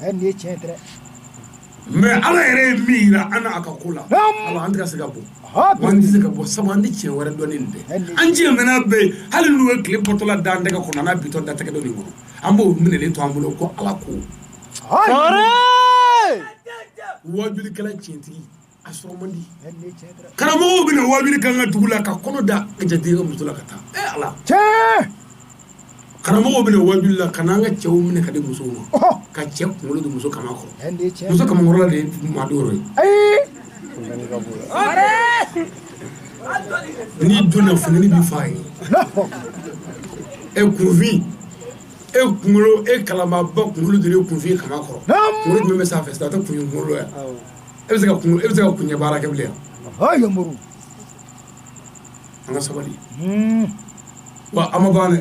Mais Ala yɛrɛ ye min yira an na a ka ko la, ala an tɛ ka se ka bɔ, wa an tɛ se ka bɔ, sabu an tɛ tiɲɛ wɛrɛ dɔn ni nin tɛ. An tiɲɛ mɛnna bɛɛ ye, hali n'u ye tile bɔtɔla da an tɛgɛ kɔnɔ, n'a bitɔ da tɛgɛ dɔ nin kɔnɔ, an b'o minɛlen to an bolo ko Ala ko. Waajulikɛla tiɲɛtigi a sɔrɔ man di. Karamɔgɔw bɛna waajuli k'an ka dugu la, ka kɔnɔ da jatigi ka muso la ka taa. Ala, karamɔgɔw bɛna waajuli la ka n'an ka cɛw minɛ ka di musow ma, ka cɛ kunkolo don muso kama kɔrɔ. Muso kamankɔrɔla de ye maa dɔw ye. N'i donna, funteni b'i fa ye. E kunfin, e kunkolo, e kalanbaaba kunkolo don kunfin kama kɔrɔ, kunkolo jumɛn bɛ sanfɛ sisan? A tɛ kun ye kunkolo yan. E bɛ se ka kun, e bɛ se ka kunɲɛ baara kɛ bilen yan. An ka sabali. Wa a ma ban dɛ.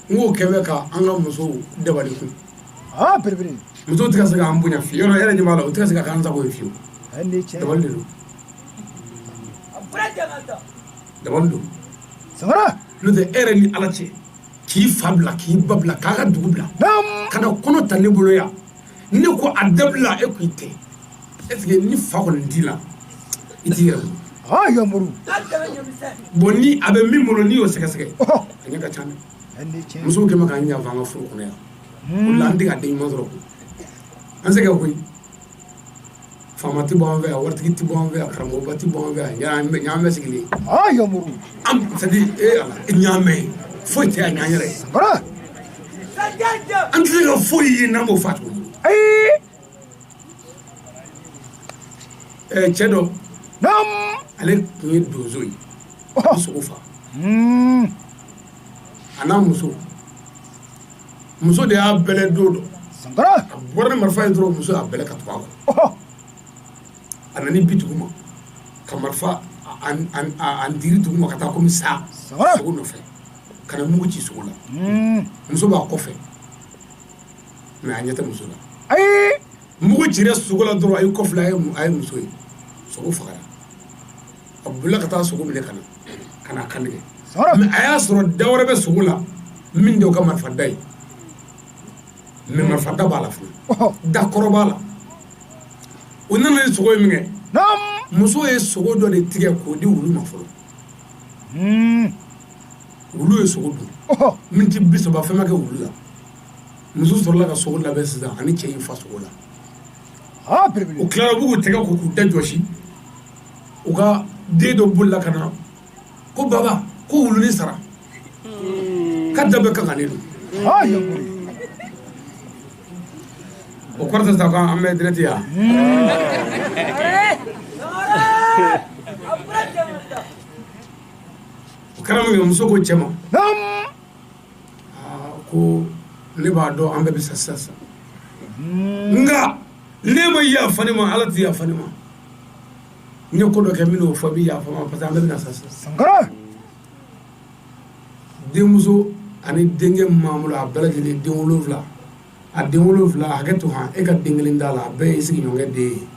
N k'o kɛ bɛ ka an ka musow dabali kun. Musow tɛ ka se k'an bonya fiyewu. Yɔrɔ yɛrɛ ɲɛ b'a la, u tɛ ka se ka k'an sago ye fiyewu. Dabali de don, dabali don. N'o tɛ, e yɛrɛ ni Ala cɛ, k'i fa bila, k'i ba bila, k'a ka dugu bila, ka na kɔnɔ ta ne bolo yan, ne ko a dabila, e ko i tɛ. Est ce que ni fa kɔni t'i la, i t'i yɛrɛ bolo? Bon, ni a bɛ min bolo, n'i y'o sɛgɛsɛgɛ, a ɲɛ ka ca dɛ. Musow kɛlen bɛ k'an janfa an ka furu kɔnɔ yan. O la an tɛ ka den ɲuman sɔrɔ koyi. An se kɛ koyi. Faama tɛ bɔ an fɛ yan, waritigi tɛ bɔ an fɛ yan, karamɔgɔba tɛ bɔ an fɛ yan, ɲaamɛ sigilen. An c'est à dire Ala, ɲaamɛ foyi tɛ yan, ɲan yɛrɛ ye. An tɛ se ka foyi ye n'an m'o fa tuguni. Cɛ dɔ, ale tun ye donso ye, a bɛ sogo fa. A n'a muso, muso de y'a bɛlɛ don dɔ. A bɔra ni marifa ye dɔrɔn, muso y'a bɛlɛ ka tugu a kɔ. A nana bi dugu ma ka marifa an diri dugu ma ka taa komi sa sogo nɔfɛ, ka na mugu ci sogo la. Muso b'a kɔfɛ. Mais a ɲɛ tɛ muso la. Ayi. Mugu cira sogo la dɔrɔn, a y'i kɔfilɛ, a ye muso ye, sogo fagara. A bolila ka taa sogo minɛ ka na ka na kantigɛ. Mais a y'a sɔrɔ da wɛrɛ bɛ sogo la min tɛ o ka marifa da ye, mais marifa da b'a la fana, da kɔrɔ b'a la. O nana ni sogo ye min kɛ, muso ye sogo dɔ de tigɛ k'o di wulu ma fɔlɔ. Wulu ye sogo dun miniti 30, fɛn ma kɛ wulu la. Muso sɔrɔla ka sogo labɛn sisan, ani cɛ y'i fa sogo la. U tilara, u b'u tɛgɛ ko k'u da jɔsi. U ka den dɔ bolila ka na ko baba, ko wuluni sara, ka da bɛɛ kankannen don. O kɔrɔ tɛ sa ko an bɛ direct yan. O kɛra min kɛ, muso ko cɛ ma ko ne b'a dɔn an bɛɛ bɛ sa sisan sisan, nka ne ma yafa ne ma, Ala tɛ yafa ne ma. N ye ko dɔ kɛ, n bɛn'o fɔ, i bɛ yafa n ma, parce que an bɛɛ bɛna sa sisan. Denmuso ani denkɛ min b'an bolo, a bɛɛ lajɛlen den 7, a den 7, hakɛ to han, e ka den kelen t'a la, a bɛɛ ye sigiɲɔgɔnkɛ den ye.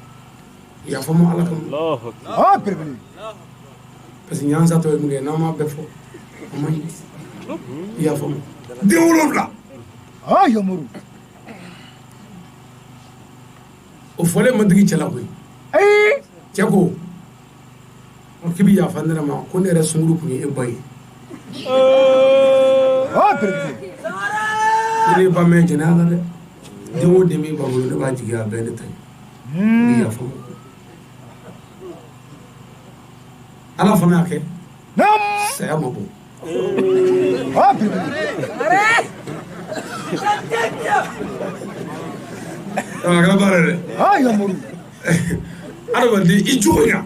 Yafa n ma Ala kama, parce que ɲan satɔ ye min kɛ, n'an m'a bɛɛ fɔ, a man ɲi. Yafa n ma. Den 7. O fɔlen ma digi cɛ la koyi. Cɛ ko k'i bɛ yafa ne yɛrɛ ma, ko ne yɛrɛ sunkuru tun ye e ba ye. Ne ba mɛn jɛnɛya la dɛ. Den o den b'i ba bolo, ne b'a jigi, a bɛɛ ne ta ye. N bɛ yafa ma. Ala fana y'a kɛ, saya ma bɔ. A kɛra baara dɛ. Adamaden i jogo ɲa,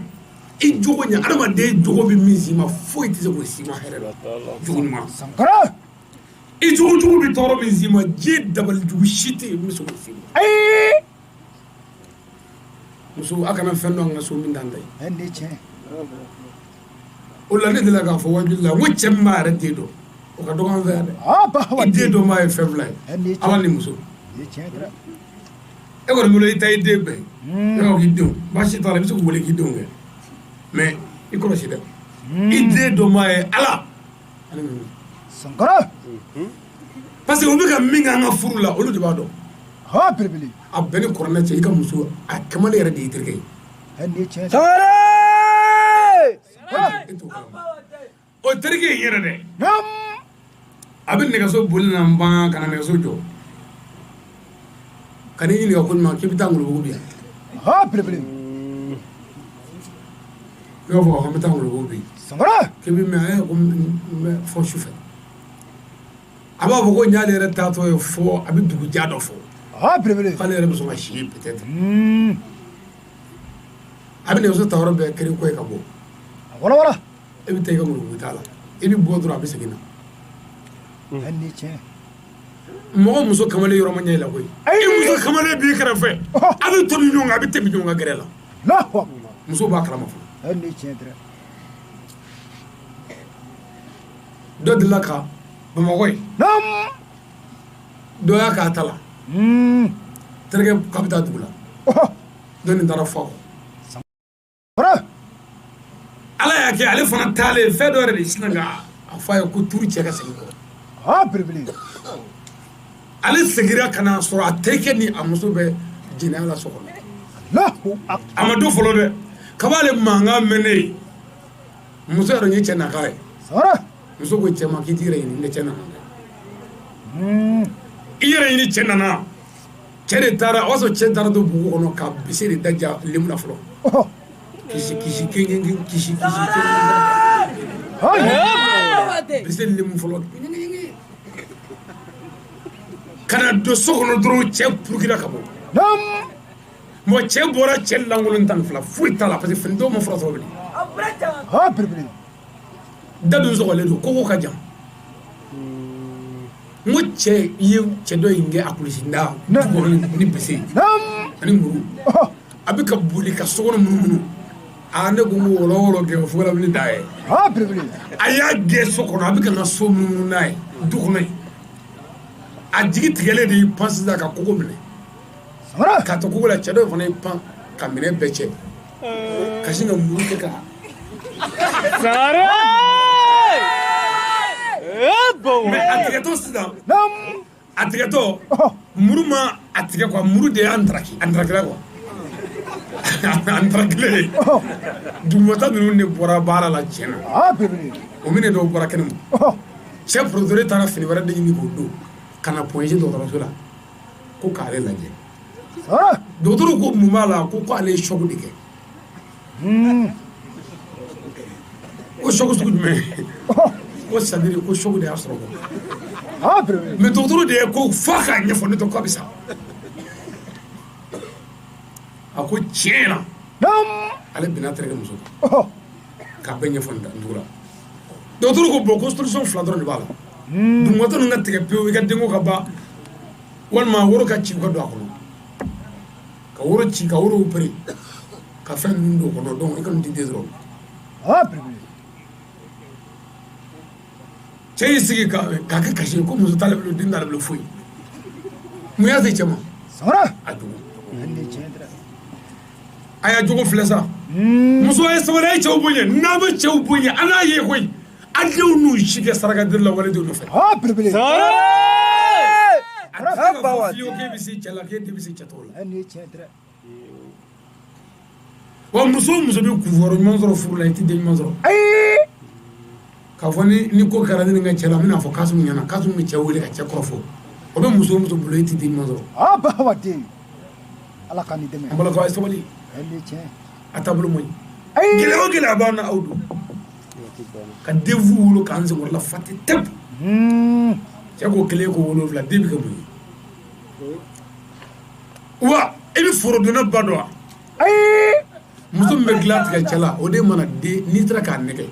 i jogo ɲa. Adamaden jogo bɛ min s'i ma, foyi tɛ se k'o s'i ma hɛrɛ la, jogo ɲuman. I jogo jugu bɛ tɔɔrɔ min s'i ma, diɲɛ dabali jugu si tɛ yen min bɛ se k'o s'i ma. Muso, a kana fɛn dɔn an ka so min t'an ta ye. O la ne delila k'a fɔ waajuli la, n ko cɛ min b'a yɛrɛ den dɔn, o ka dɔgɔ an fɛ yan dɛ. I den dɔn b'a ye fɛn fila ye, Ala ni muso. E kɔni bolo i ta i den bɛɛ ye, e b'a fɔ k'i denw, baasi t'a la, i bɛ se k'u wele k'i denw kɛ, mais i kɔlɔsi dɛ, i den dɔn b'a ye Ala ani muso. Parce que u bɛ ka min kɛ an ka furu la, olu de b'a dɔn. A bɛɛ ni kuranɛ cɛ, i ka muso a kamalen yɛrɛ de y'i terikɛ ye. O terikɛ in yɛrɛ dɛ, a bɛ nɛgɛso boli na ban ka na nɛgɛso jɔ ka n'i ɲininka ko ɲuman k'i bɛ taa Ngolobugu bi yan. I b'a fɔ an bɛ taa Ngolobugu bi, k'i bɛ mɛn ko n bɛ fɔ su fɛ. A b'a fɔ ko ɲ'ale yɛrɛ taatɔ ye fɔ a bɛ dugujan dɔ fɔ k'ale yɛrɛ bɛ sɔn ka si yen peut-être. A bɛ nɛgɛso ta yɔrɔ bɛɛ kiri kɔ ye ka bɔ. E bɛ taa i ka Ngolobugu t'a la, i bɛ bɔ dɔrɔn a bɛ segin na. Mɔgɔ muso kamalen yɔrɔ ma ɲɛ i la koyi. I muso kamalen b'i kɛrɛfɛ, a bɛ tobi ɲɔgɔn kan, a bɛ tɛmɛ ɲɔgɔn kan gɛrɛ la. Muso b'a kalama fana. Dɔ delila ka Bamakɔ yen, dɔ y'a k'a ta la, terikɛ k'a bɛ taa dugu la, dɔ nin taara fɔ a kɔ. Ala y'a kɛ ale fana taalen, fɛn dɔ yɛrɛ de sinna ka a fɔ a ye ko turu cɛ ka segin kɔ. Ale seginna ka n'a sɔrɔ a terikɛ ni a muso bɛ jɛnɛya la so kɔnɔ. A ma don fɔlɔ dɛ, kab'ale mankan mɛn ne ye, muso yɛrɛ ye cɛ nakan ye. Muso ko cɛ ma k'i t'i yɛrɛ ɲini, ne cɛ nana dɛ. I yɛrɛ ɲini, cɛ nana. Cɛ de taara, o y'a sɔrɔ cɛ taara don bugu kɔnɔ ka bese de da ja lemu na fɔlɔ. Kisi kisi kin kin kisi kisi kin bese lemu fɔlɔ. Ka na don so kɔnɔ dɔrɔn, cɛ purukira ka bɔ. Mɔgɔ cɛ bɔra, cɛ lankolon 12, foyi t'a la, parce que fini dɔw ma fura sɔrɔ bilen. Da dun sɔgɔlen don, koko ka jan. N ko cɛ ye cɛ dɔ in kɛ a kulusi da ni bese ani muru, a bɛ ka boli ka so kɔnɔ munumunu. Aa, ne ko n ko wɔlɔ wɔlɔ kɛ o fugula wuli da ye. A y'a gɛn so kɔnɔ, a bɛ ka n ka so munumunu n'a ye du kɔnɔ yen. A jigi tigɛlen de y'i pan sisan ka kogo minɛ. K'a to kogo la, cɛ dɔ fana y'i pan ka minɛn bɛɛ cɛ. Ka sin ka muru kɛ ka. Sangare! Mais a tigɛtɔ sisan, a tigɛtɔ, muru ma a tigɛ quoi, muru de y'an daraki, a darakila quoi. A darakilen. Dugumata ninnu de bɔra baara la tiɲɛ na. O minɛ dɔw bɔra kɛnɛ ma. Cɛ producteur taara fini wɛrɛ de ɲini k'o don ka na Point G dɔgɔtɔrɔso la ko k'ale lajɛ. Dɔgɔtɔrɔw ko mun b'a la, ko ale ye choc de kɛ. Ko choc sugu jumɛn? Ko c'est à dire ko choc de y'a sɔrɔ quoi. Mais dɔgɔtɔrɔ de ye ko f'a k'a ɲɛfɔ ne tɛ k'a bɛ sa. A ko tiɲɛ na ale binna terikɛ muso kan k'a bɛɛ ɲɛfɔ nin dugu la. Dɔgɔtɔrɔ ko bon, ko solution fila dɔrɔn de b'a la. Dugumatɔ ninnu ka tigɛ pewu i ka denko ka ban, walima woro ka ci u ka don a kɔnɔ. Ka woro ci, ka woro opéré, ka fɛn ninnu don o kɔnɔ, donc i kɔni tɛ den sɔrɔ. Cɛ y'i sigi k'a kɛ kasi ye ko muso t'ale bolo, den t'ale bolo, foyi. Mun y'a se cɛ ma? A jogo. A y'a jogo filɛ sa. Muso ye sabali, a ye cɛw bonya. N'an bɛ cɛw bonya, an n'a ye koyi. An denw n'u si kɛ saraka deli la walidenw nɔfɛ. A tɛ se ka fɔ fiyewu k'e bɛ se cɛ la, k'e den bɛ se cɛ tɔw la. Wa muso o muso bɛ kunfɔrɔ ɲuman sɔrɔ furu la, i tɛ den ɲuman sɔrɔ. K'a fɔ ni ko kɛra ne ni n ka cɛ la, n bɛna fɔ Kasimu ɲɛna, Kasimu bɛ cɛ wele ka cɛ kɔrɔfɔ. O bɛ muso o muso bolo, i tɛ den ɲuman sɔrɔ. Ala ka nin dɛmɛ. An balakaw, a ye sabali. A taabolo man ɲi. Gɛlɛya o gɛlɛya b'an na, aw don. Ka den fu wolo k'an senkɔrɔla fati tɛp. Cɛ ko kelen ko wolonwula, den bɛ kɛ mun ye? Wa i bɛ forodonna ba dɔn wa? Muso min bɛ dilan tigɛ cɛ la, o de mana den, n'i taara k'a nɛgɛ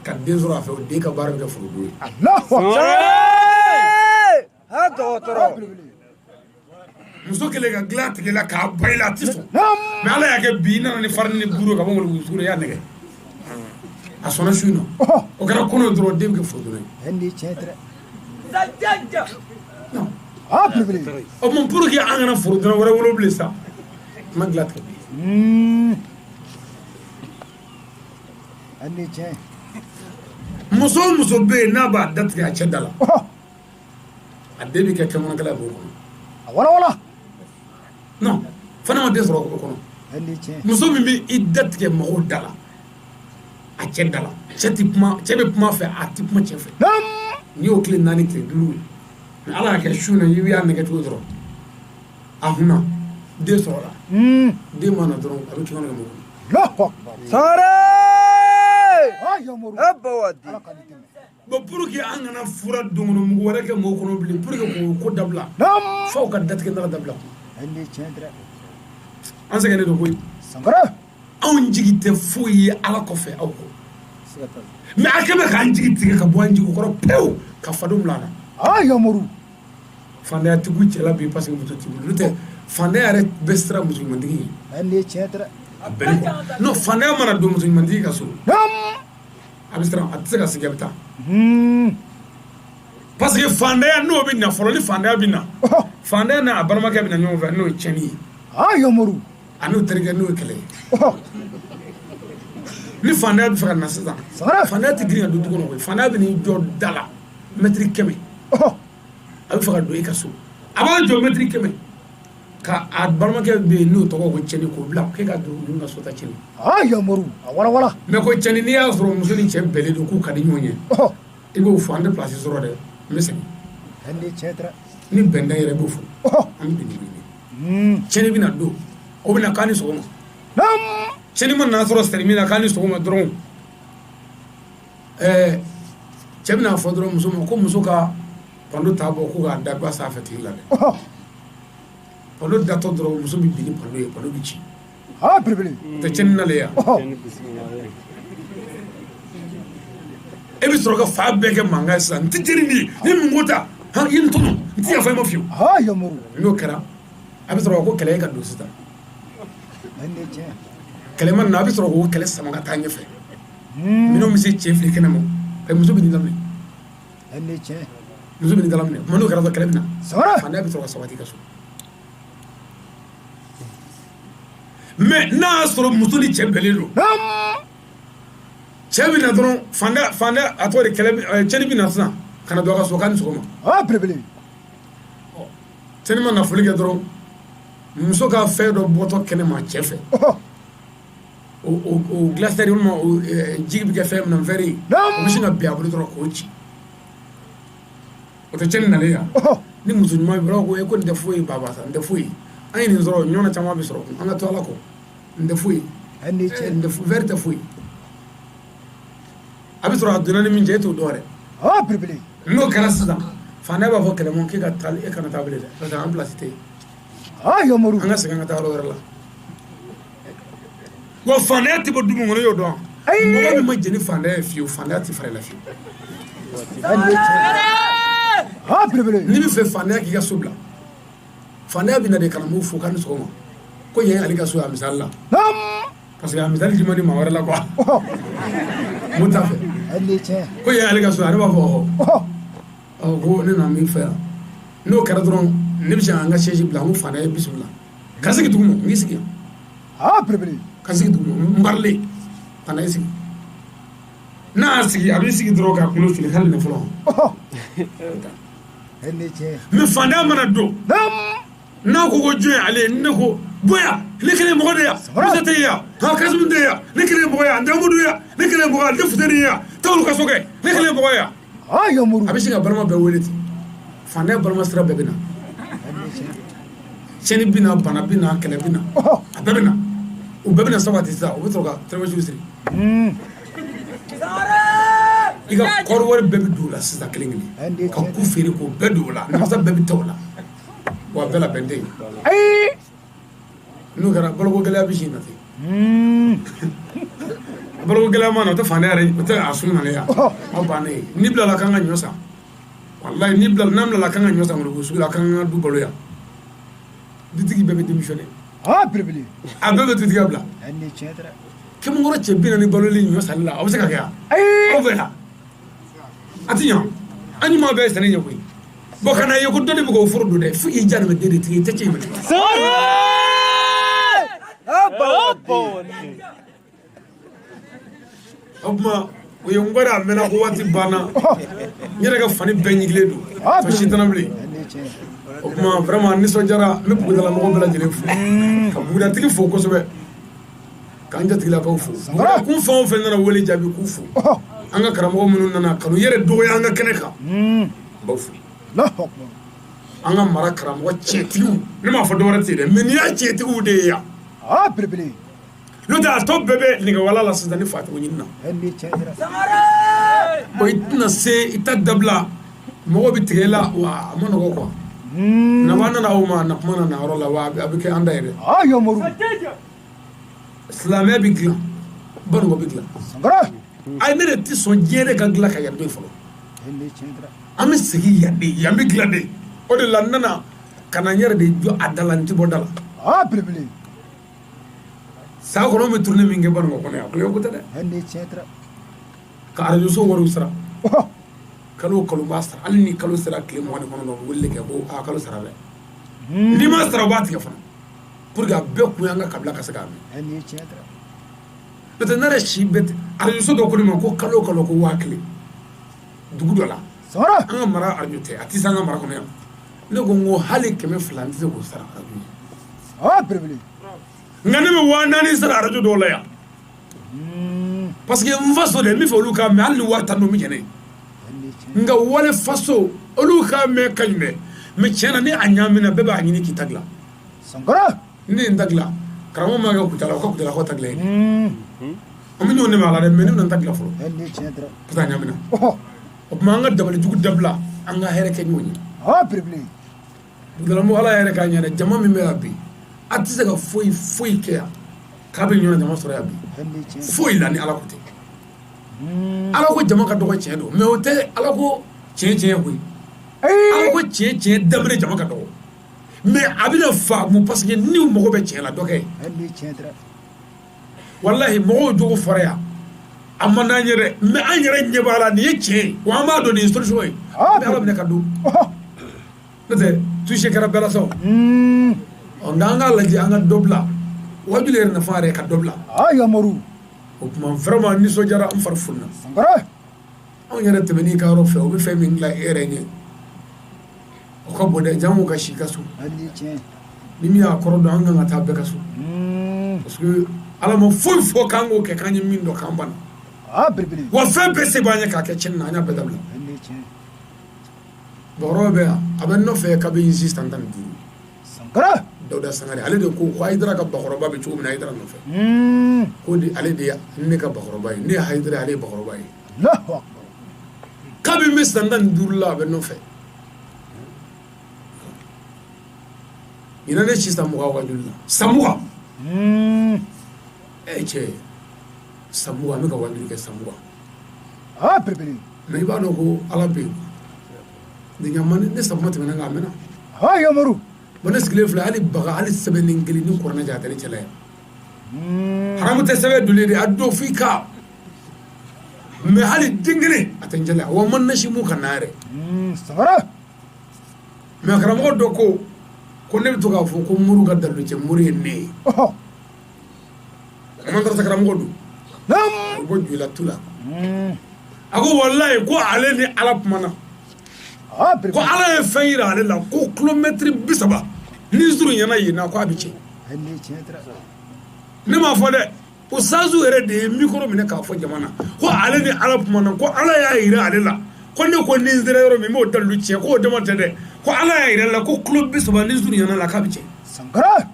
ka den sɔrɔ a fɛ, o den ka baara bɛ kɛ forodon ye. Muso kelen ka dilan tigɛ la k'a ba i la, a tɛ sɔn. Mais Ala y'a kɛ bi, i nana ni farine ni beurre ka bɔ Ŋolokunna sugu la, i y'a nɛgɛ. A sɔnna su in na. O kɛra kɔnɔ dɔrɔn, den bɛ kɛ forodonna ye. O tuma pour que an kana forodonna wɛrɛ wolo bilen sa, kuma dilan tigɛ. Muso o muso bɛ yen n'a b'a datigɛ a cɛ da la, a den bɛ kɛ kɛnɛkɛla ye b'o kɔnɔ. A walawala. Non, fana ma den sɔrɔ o kɔnɔ. Muso min bɛ i datigɛ mɔgɔw da la, a cɛ da la, cɛ tɛ kuma, cɛ bɛ kuma fɛ, a tɛ kuma cɛ fɛ. N'i y'o tile 4 tile 5 ye, mais Ala y'a kɛ su na, i y'a nɛgɛ cogo dɔrɔn, a hunna, den sɔrɔla. Den ma na dɔrɔn, a bɛ kɛnɛ kɛ mɔgɔ kɔnɔ. Bon, pour que an kana fura donkɔnɔ mugu wɛrɛ kɛ mɔgɔw kɔnɔ bilen, pour que k'o ko dabila, f'aw ka datigɛ nara dabila. An sɛgɛnnen don koyi. Anw jigi tɛ foyi ye Ala kɔfɛ aw kɔ. Mais a kɛlen bɛ k'an jigi tigɛ ka bɔ an jigi kɔrɔ pewu, ka fadenw bila an na. Fantanya tɛ kun cɛ la bi parce que muso t'i bolo. N'o tɛ, fantanya yɛrɛ bɛ siran muso ɲumantigi ɲɛ. A bɛɛ quoi. Non, fantanya mana don muso ɲumantigi ka so, a bɛ siran, a tɛ se ka sigi, a bɛ taa. Parce que fantanya n'o bɛ na fɔlɔ, ni fantanya bɛ na, fantanya n'a balimakɛ bɛ na ɲɔgɔn fɛ, n'o ye tiɲɛni ye. A n'o terikɛ, n'o ye kɛlɛ ye. Ni fantanya bɛ fɛ ka na sisan, fantanya tɛ girin ka don du kɔnɔ koyi. Fantanya bɛ n'i jɔ da la mɛtiri 100. A bɛ fɛ ka don e ka so, a b'a jɔ mɛtiri 100 ka a balimakɛ bɛ yen n'o tɔgɔ ko cɛni, k'o bila k'e ka don ninnu ka so ta cɛni. A walawala. Mais ko cɛni, n'i y'a sɔrɔ muso ni cɛ bɛnnen don k'u ka di ɲɔgɔn ye, i b'o fɔ, an tɛ place sɔrɔ dɛ, n bɛ segin. Ni bɛn tɛ yɛrɛ, i b'o fɔ, an bɛ bɛn ni ɲɔgɔn ye. Cɛni bɛna don, o bɛna k'a ni sɔgɔma. Cɛni ma nana sɔrɔ sɛri min na k'a ni sɔgɔma dɔrɔn, cɛ bɛna fɔ dɔrɔn muso ma ko muso ka pando ta bɔ ko k'a da ga sanfɛ tigi la dɛ. Pando datɔ dɔrɔn, muso bɛ bin ni pando ye, pando bɛ ci. Tɛ cɛni nalen yan. E bɛ sɔrɔ ka fa bɛɛ kɛ mankan ye sisan. N tɛ jeni nin ye, ni mun ko ta, han, i ye n tɔɲɔ, n tɛ yafa i ma fiyewu. N'o kɛra, a bɛ sɔrɔ ko kɛlɛ ye ka don sisan. Kɛlɛ ma na, a bɛ sɔrɔ k'o kɛlɛ sama ka taa ɲɛfɛ. Minɛnw bɛ se cɛ fili kɛnɛ ma, muso bɛ nin daminɛ. Muso bɛ dala minɛ, kuma n'o kɛra kɛlɛ bɛ na. Faantanya bɛ sɔrɔ ka sabati i ka so. Mais n'a y'a sɔrɔ muso ni cɛ bɛnnen don, cɛ bɛ na dɔrɔn, faantanya a tɔgɔ de kɛlɛ, cɛni bɛ na sisan ka na don a ka so k'a ni sɔgɔma. Belebele. Cɛni ma na foli kɛ dɔrɔn, muso ka fɛn dɔ bɔtɔ kɛnɛ ma cɛ fɛ, o glacière walima ji bɛ kɛ fɛn min na, verre, o bɛ sin ka bin a bolo dɔrɔn k'o ci. O tɛ cɛni nalen yan. Ni muso ɲuman bɛ ko ko nin tɛ foyi ye, baba sa, nin tɛ foyi ye, an ye nin sɔrɔ, ɲɔgɔn caman bɛ sɔrɔ, an ka to Ala kɔ, nin tɛ foyi ye, nin tɛ verre tɛ foyi. A bɛ sɔrɔ a donna ni min cɛ, e t'o dɔn dɛ. Belebele. N'o kɛra sisan, faantanya b'a fɔ kɛlɛmɔ k'e ka taa, e kana taa bilen dɛ, parce que an place tɛ yen. Yamuru. An ka segin an ka taa yɔrɔ wɛrɛ la. Wa faantanya tɛ bɔ du min kɔnɔ, e y'o dɔn. Mɔgɔ min ma jɛn ni faantanya ye fiyewu, faantanya tɛ fara i la fiyewu. Belebele. N'i bɛ fɛ faantanya k'i ka so bila, faantanya bɛ na de ka na m'u fo k'a ni sɔgɔma, ko yen ale ka so ye a misali la. Parce que a misali di man di maa wɛrɛ la quoi. Mun t'a fɛ. Ko yen ale ka so, ale b'a fɔ ɔhɔ, ko ne nana min fɛ yan. N'o kɛra dɔrɔn, ne bɛ se k'an ka chaise bila, n ko faantanya ye bisimila. Ka sigi duguma, n k'i sigi yan. Belebele. Ka sigi duguma, n barilen, faantanya sigi. N'a y'a sigi, a b'i sigi dɔrɔn k'a kunkolo fili hali nin fɔlɔ. Mais faantanya mana don, n'a ko jɔn ye ale ye, ne ko bonya, ne kelen mɔgɔ de yan, Musa tɛ yan, Kasimu tɛ yan, ne kelen mɔgɔ yan, Damudu yan, ne kelen mɔgɔ yan, ne Fuseni yan, Tawulu ka so kɛ, ne kelen mɔgɔ yan. A bɛ se ka balima bɛɛ wele ten, faantanya balima sira bɛɛ bɛ na. Tiɲɛni bɛ na, bana bɛ na, kɛlɛ bɛ na, a bɛɛ bɛ na. U bɛɛ bɛ na sabati sisan, u bɛ sɔrɔ ka tɛrɛmɛsiw siri. I ka kɔɔri wari bɛɛ bɛ don o la sisan kelen kelen, ka ku feere k'o bɛɛ don o la, namasa bɛɛ bɛ taa o la, wa a bɛɛ la bɛn tɛ yen. N'o kɛra, baloko gɛlɛya bɛ sin na ten. Baloko gɛlɛya ma na, o tɛ faantanya yɛrɛ, o tɛ a sun nalen yan, aw bannen ye. N'i bilala k'an ka ɲɔ san, walayi n'i bilala, n'an bilala k'an ka ɲɔ san Ngoloko sugu la, k'an ka du balo yan, dutigi bɛɛ bɛ démissionner. Belebele. A bɛɛ bɛ dutigiya bila. Kɛmɛkɔrɔ cɛ 40 baloli ɲɔ sanni la, a bɛ se ka kɛ yan? Aw fɛ yan a ti ɲa, an ɲuman bɛɛ ye sanni ɲɛ koyi. Bon, kana ye ko dɔ de bɛ k'o foro don dɛ, fo k'i ja nin den de tigi, i tɛ ci minɛ. O tuma o ye n a mɛnna ko waati banna, n yɛrɛ ka fani bɛɛ ɲigilen don, fo si tɛna bilen. O tuma vraiment nisɔndiyara, n bɛ Bugudala mɔgɔw bɛɛ lajɛlen fo, ka Bugudatigi fo kosɛbɛ, k'an jatigilakaw fo, kun fɛn o fɛn nana wele jaabi k'u fo, an ka karamɔgɔ minnu nana kanu yɛrɛ dɔgɔya an ka kɛnɛ kan, n b'aw fo. An ka mara karamɔgɔ tiɲɛtigiw, ne m'a fɔ dɔwɛrɛ tɛ yen dɛ, mais nin y'a tiɲɛtigiw de ye yan. Belebele. N'o tɛ a tɔ bɛɛ bɛ nɛgɛwala la sisan ni facogo ɲini na. Bon, i tɛna se i ta dabila, mɔgɔw bɛ tigɛ i la, wa a ma nɔgɔ quoi. Nafa nana aw ma, na kuma na yɔrɔ la, wa a bɛ kɛ an da yɛrɛ. Silamɛya bɛ dilan, Banikɔ bɛ dilan. Ayi, ne de tɛ sɔn diɲɛ de ka dilan ka yan to yen fɔlɔ. An bɛ segin yan de, yan bɛ dilan de. O de la n nana ka na n yɛrɛ de jɔ a da la, n tɛ bɔ da la. Belebele. San kɔnɔ bɛ tournée min kɛ Banikɔ kɔnɔ yan, kulonkɛ ko tɛ dɛ. Ka arajo so wariw sara. Kalo o kalo n b'a sara, hali ni kalo sera tile 29, u bɛ wele kɛ ko aa kalo sara dɛ. N'i ma sara, u b'a tigɛ fana. Pour que a bɛɛ kun y'an ka kabila ka se k'a mɛn. N'o tɛ ne yɛrɛ si bɛɛ arajo so dɔ ko ne ma ko kalo o kalo ko 1000 dugu dɔ la. An ka mara arajo tɛ, a tɛ se an ka mara kɔnɔ yan. Ne ko n ko hali 200 n tɛ se k'o sara arajo ye. Belebele. Nka ne bɛ 4000 sara arajo dɔw la yan. Parce que n faso de, n bɛ fɛ olu k'a mɛn, hali ni wari t'an bolo, n bɛ jɛn n'a ye. Nka wale faso olu k'a mɛn ka ɲi dɛ, mais tiɲɛ na ni a ɲaamina, bɛɛ b'a ɲini k'i ta dilan. Ne ye n ta dilan, karamɔgɔ ma kɛ Kucala, o ka Kucalakaw ta dilan yen. An bɛ ɲɔgɔn dɛmɛ a la dɛ, mais ne bɛna n ta dilan fɔlɔ. Parce que a ɲaamina. O tuma an ka dabalijugu dabila, an ka hɛrɛ kɛ ɲɔgɔn ye. Belebele. Bugudalamɔgɔ, Ala yɛrɛ k'a ɲɛ dɛ, jama min bɛ yan bi, a tɛ se ka foyi foyi kɛ yan k'a bɛ ɲɔgɔn jama sɔrɔ yan bi. Foyi la ni Ala ko tɛ. Ala ko jama ka dɔgɔ, tiɲɛ don, mais o tɛ Ala ko tiɲɛ tiɲɛ koyi. Ala ko tiɲɛ tiɲɛ daminɛ jama ka dɔgɔ, mais a bɛna faamu parce que n'u mago bɛ tiɲɛ la dɔ kɛ. Walahi mɔgɔw jogo fɔra yan, A man d'an ye dɛ, mais an yɛrɛ ɲɛ b'a la, nin ye tiɲɛ ye, wa an b'a dɔn nin ye solution ye. An bɛ Ala minɛ ka don, n'o tɛ touché kɛra bɛɛ la sa o. Ɔ, nka an k'a lajɛ, an ka dɔ bila wajuli yɛrɛ nafa yɛrɛ, ka dɔ bila. Yamaru. O tuma, vraiment, nisɔndiyara, n fari fununa. Sankara. Anw yɛrɛ tɛmɛn'i ka yɔrɔ fɛ, o bɛ fɛn min dilan e yɛrɛ ɲɛ, o ka bon dɛ. Jango ka si i ka so. Hali tiɲɛ. Ni min y'a kɔrɔ dɔn, an kan ka taa bɛɛ ka so, parce que Ala ma foyi fɔ k'an k'o kɛ k'an ye min dɔn k'an banna. Belebele. Wa fɛn bɛɛ se b'an ye k'a kɛ tiɲɛni na, an y'a bɛɛ dabila. Hali tiɲɛ. Bakɔrɔba bɛ yan, a bɛ n nɔfɛ kabini si san 15. Sankara. Dawuda Sangare, ale de ko ko Hayidara ka bakɔrɔba bɛ cogo min na Hayidara nɔfɛ, ko de ale de ye ne ka bakɔrɔba ye, ne ye Hayidara, ale ye bakɔrɔba ye. Allahu akbar. Kabini n bɛ san 15 la, a bɛ n nɔfɛ. Ɲinan ne si san 20 wajuli la, san 20. E cɛ, san 20, n bɛ ka wajuli kɛ san 20. Belebele. Mais i b'a dɔn ko Ala bɛ yen. Nin ɲama ne san 20 tɛmɛna, nka a mɛnna. Yamaru. Bon, ne sigilen filɛ, hali baga, hali sɛbɛnden kelen ni kuranɛ cɛ, a tɛ ne cɛla yan. Haramu tɛ sɛbɛn doli de, a don f'i ka, mais hali den kelen a tɛ n cɛla yan. Wa man nasi mun ka na yɛrɛ. Sankara. Mais karamɔgɔ dɔ ko ne bɛ to k'a fɔ ko muru ka dalu cɛ, muru ye ne ye. Madarasa karamɔgɔ don. O bɔ jula tu la. A ko walayi, ko ale ni Ala kumana, ko Belebele. Ala ye fɛn yira ale la, ko kilomɛtiri 30 ni surunyana yen na, ko a bɛ tiɲɛ. Hali tiɲɛ tɛ. Ne m'a fɔ dɛ, o sanzu yɛrɛ de ye micro minɛ k'a fɔ jama na ko ale ni Ala kumana, ko Ala y'a yira ale la ko ne ko ni n sera yɔrɔ min, n b'o dalilu tiɲɛ, k'o dama tɛ dɛ, ko Ala y'a yira la ko kilo 30 ni surunyana la, k'a bɛ tiɲɛ. Sankara.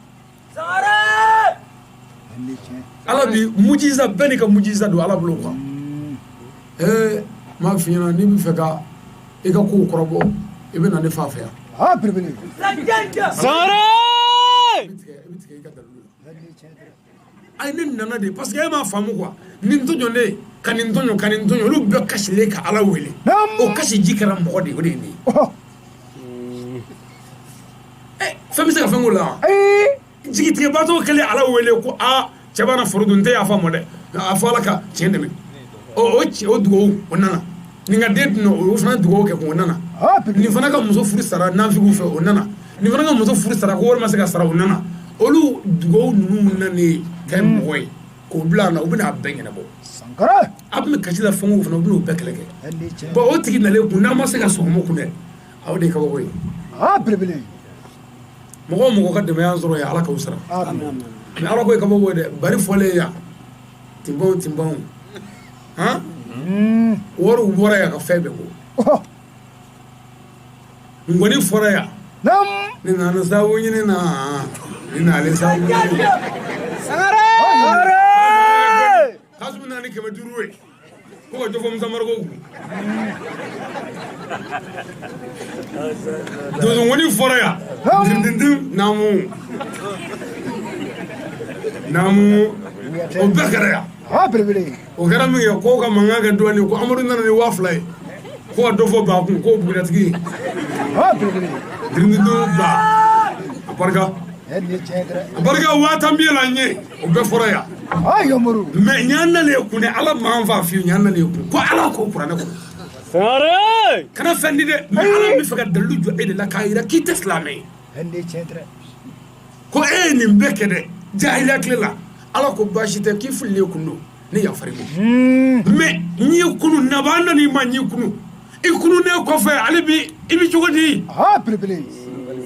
Hali tiɲɛ. Ala bi mujiza, bɛɛ n'i ka mujiza don Ala bolo quoi. Ee, n m'a f'i ɲɛna, n'i bɛ fɛ ka i ka kow kɔrɔbɔ, i bɛ na ne fa fɛ yan. Belebele. Sangare! I bɛ tigɛ i ka dalilu la. Hali tiɲɛ tɛ. Ayi, ne nana de parce que e m'a faamu quoi. Nin tɔɲɔnen ka nin tɔɲɔ, ka nin tɔɲɔ, olu bɛɛ kasilen ka Ala wele. O kasi ji kɛra mɔgɔ de ye, o de ye nin ye. Ɛ, fɛn bɛ se ka fɛn k'o la wa? Ayi. Jigitigɛbatɔ kɛlen Ala wele ko aa, cɛ b'a na foro dun, n tɛ yafa ma dɛ, a fɔ Ala ka tiɲɛ dɛmɛ. O cɛ, o dugawu o nana. Nin ka den dun, o fana dugawu kɛ kun, o nana. Belebele. Nin fana ka muso furu sara nanfigiw fɛ, o nana. Nin fana ka muso furu sara ko wari ma se ka sara, o nana. Olu dugawu ninnu nanen kɛ mɔgɔ ye k'o bila a la, u bɛna a bɛɛ ɲɛnabɔ. Sankara. A bɛ kasi la, fɛn o fana, u bɛn'o bɛɛ kɛlɛ kɛ. Hali tiɲɛ. Bon, o tigi nalen kun, n'a ma se ka sɔgɔma kun dɛ, aw de ye kabako ye. Belebele. Mɔgɔ o mɔgɔ ka dɛmɛ y'an sɔrɔ yan, Ala k'aw sara. Mais Ala ko ye kabako ye dɛ. Bari fɔlen yan, tinbanw tinbanw han, wariw bɔra yan ka fɛn bɛɛ bɔ. Ngɔni fɔra yan. Ni nana sabu ɲini na, ni nalen sabu ɲini. Sangare. Kasimu nana ni 500 ye ko ka dɔ fɔ Musa Mariko kun. Donsongɔni fɔra yan, dindindin, naamu naamu, o bɛɛ kɛra yan. Belebele. O kɛra min kɛ, ko ka mankan kɛ dɔɔnin, ko Amadu nana ni 2000 ye ko ka dɔ fɔ ba kun, k'o bugudatigi ye. Belebele. Dindindin ba, a barika. Hali tiɲɛ tɛ. A barika 10,000 bi la n ye, o bɛɛ fɔra yan. Yamaru. Mais ɲan nalen kun dɛ, Ala m'an fa fiyewu, ɲan nalen kun ko Ala ko kuranɛ kɔnɔ. Sangare! Kana fɛn di dɛ, mais Ala bɛ fɛ ka dalilu jɔ e de la k'a yira k'i tɛ silamɛ ye. Hali tiɲɛ tɛ. Ko e ye nin bɛɛ kɛ dɛ jahiliya tile la, Ala ko baasi tɛ, k'i fililen kun don, ne yafar'i ma. Mais n'i ye kunu nabaa nan'i ma, n'i kunu, i kununen kɔfɛ hali bi i bɛ cogo di? Belebele.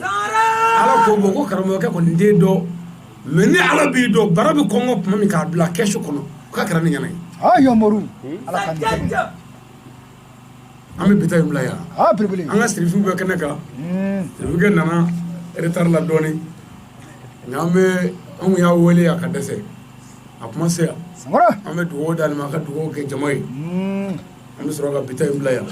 Ala ko bon, ko karamɔgɔkɛ kɔni den dɔn, mais ni Ala b'i dɔn, bara bɛ kɔngɔ tuma min k'a bila kɛsu kɔnɔ, k'a kɛra ne ɲɛna ye. Yamaru. Ala ka nin dɛmɛ. An bɛ bita in bila yan. Belebele. An ka sirifu bɛ kɛnɛ kan. Sirifukɛ nana retard la dɔɔnin, nka an bɛ, an kun y'a wele yan ka dɛsɛ, a kuma se yan. Sankara. An bɛ dugawu d'ale ma, a ka dugawu kɛ jama ye. An bɛ sɔrɔ ka bita in bila yan.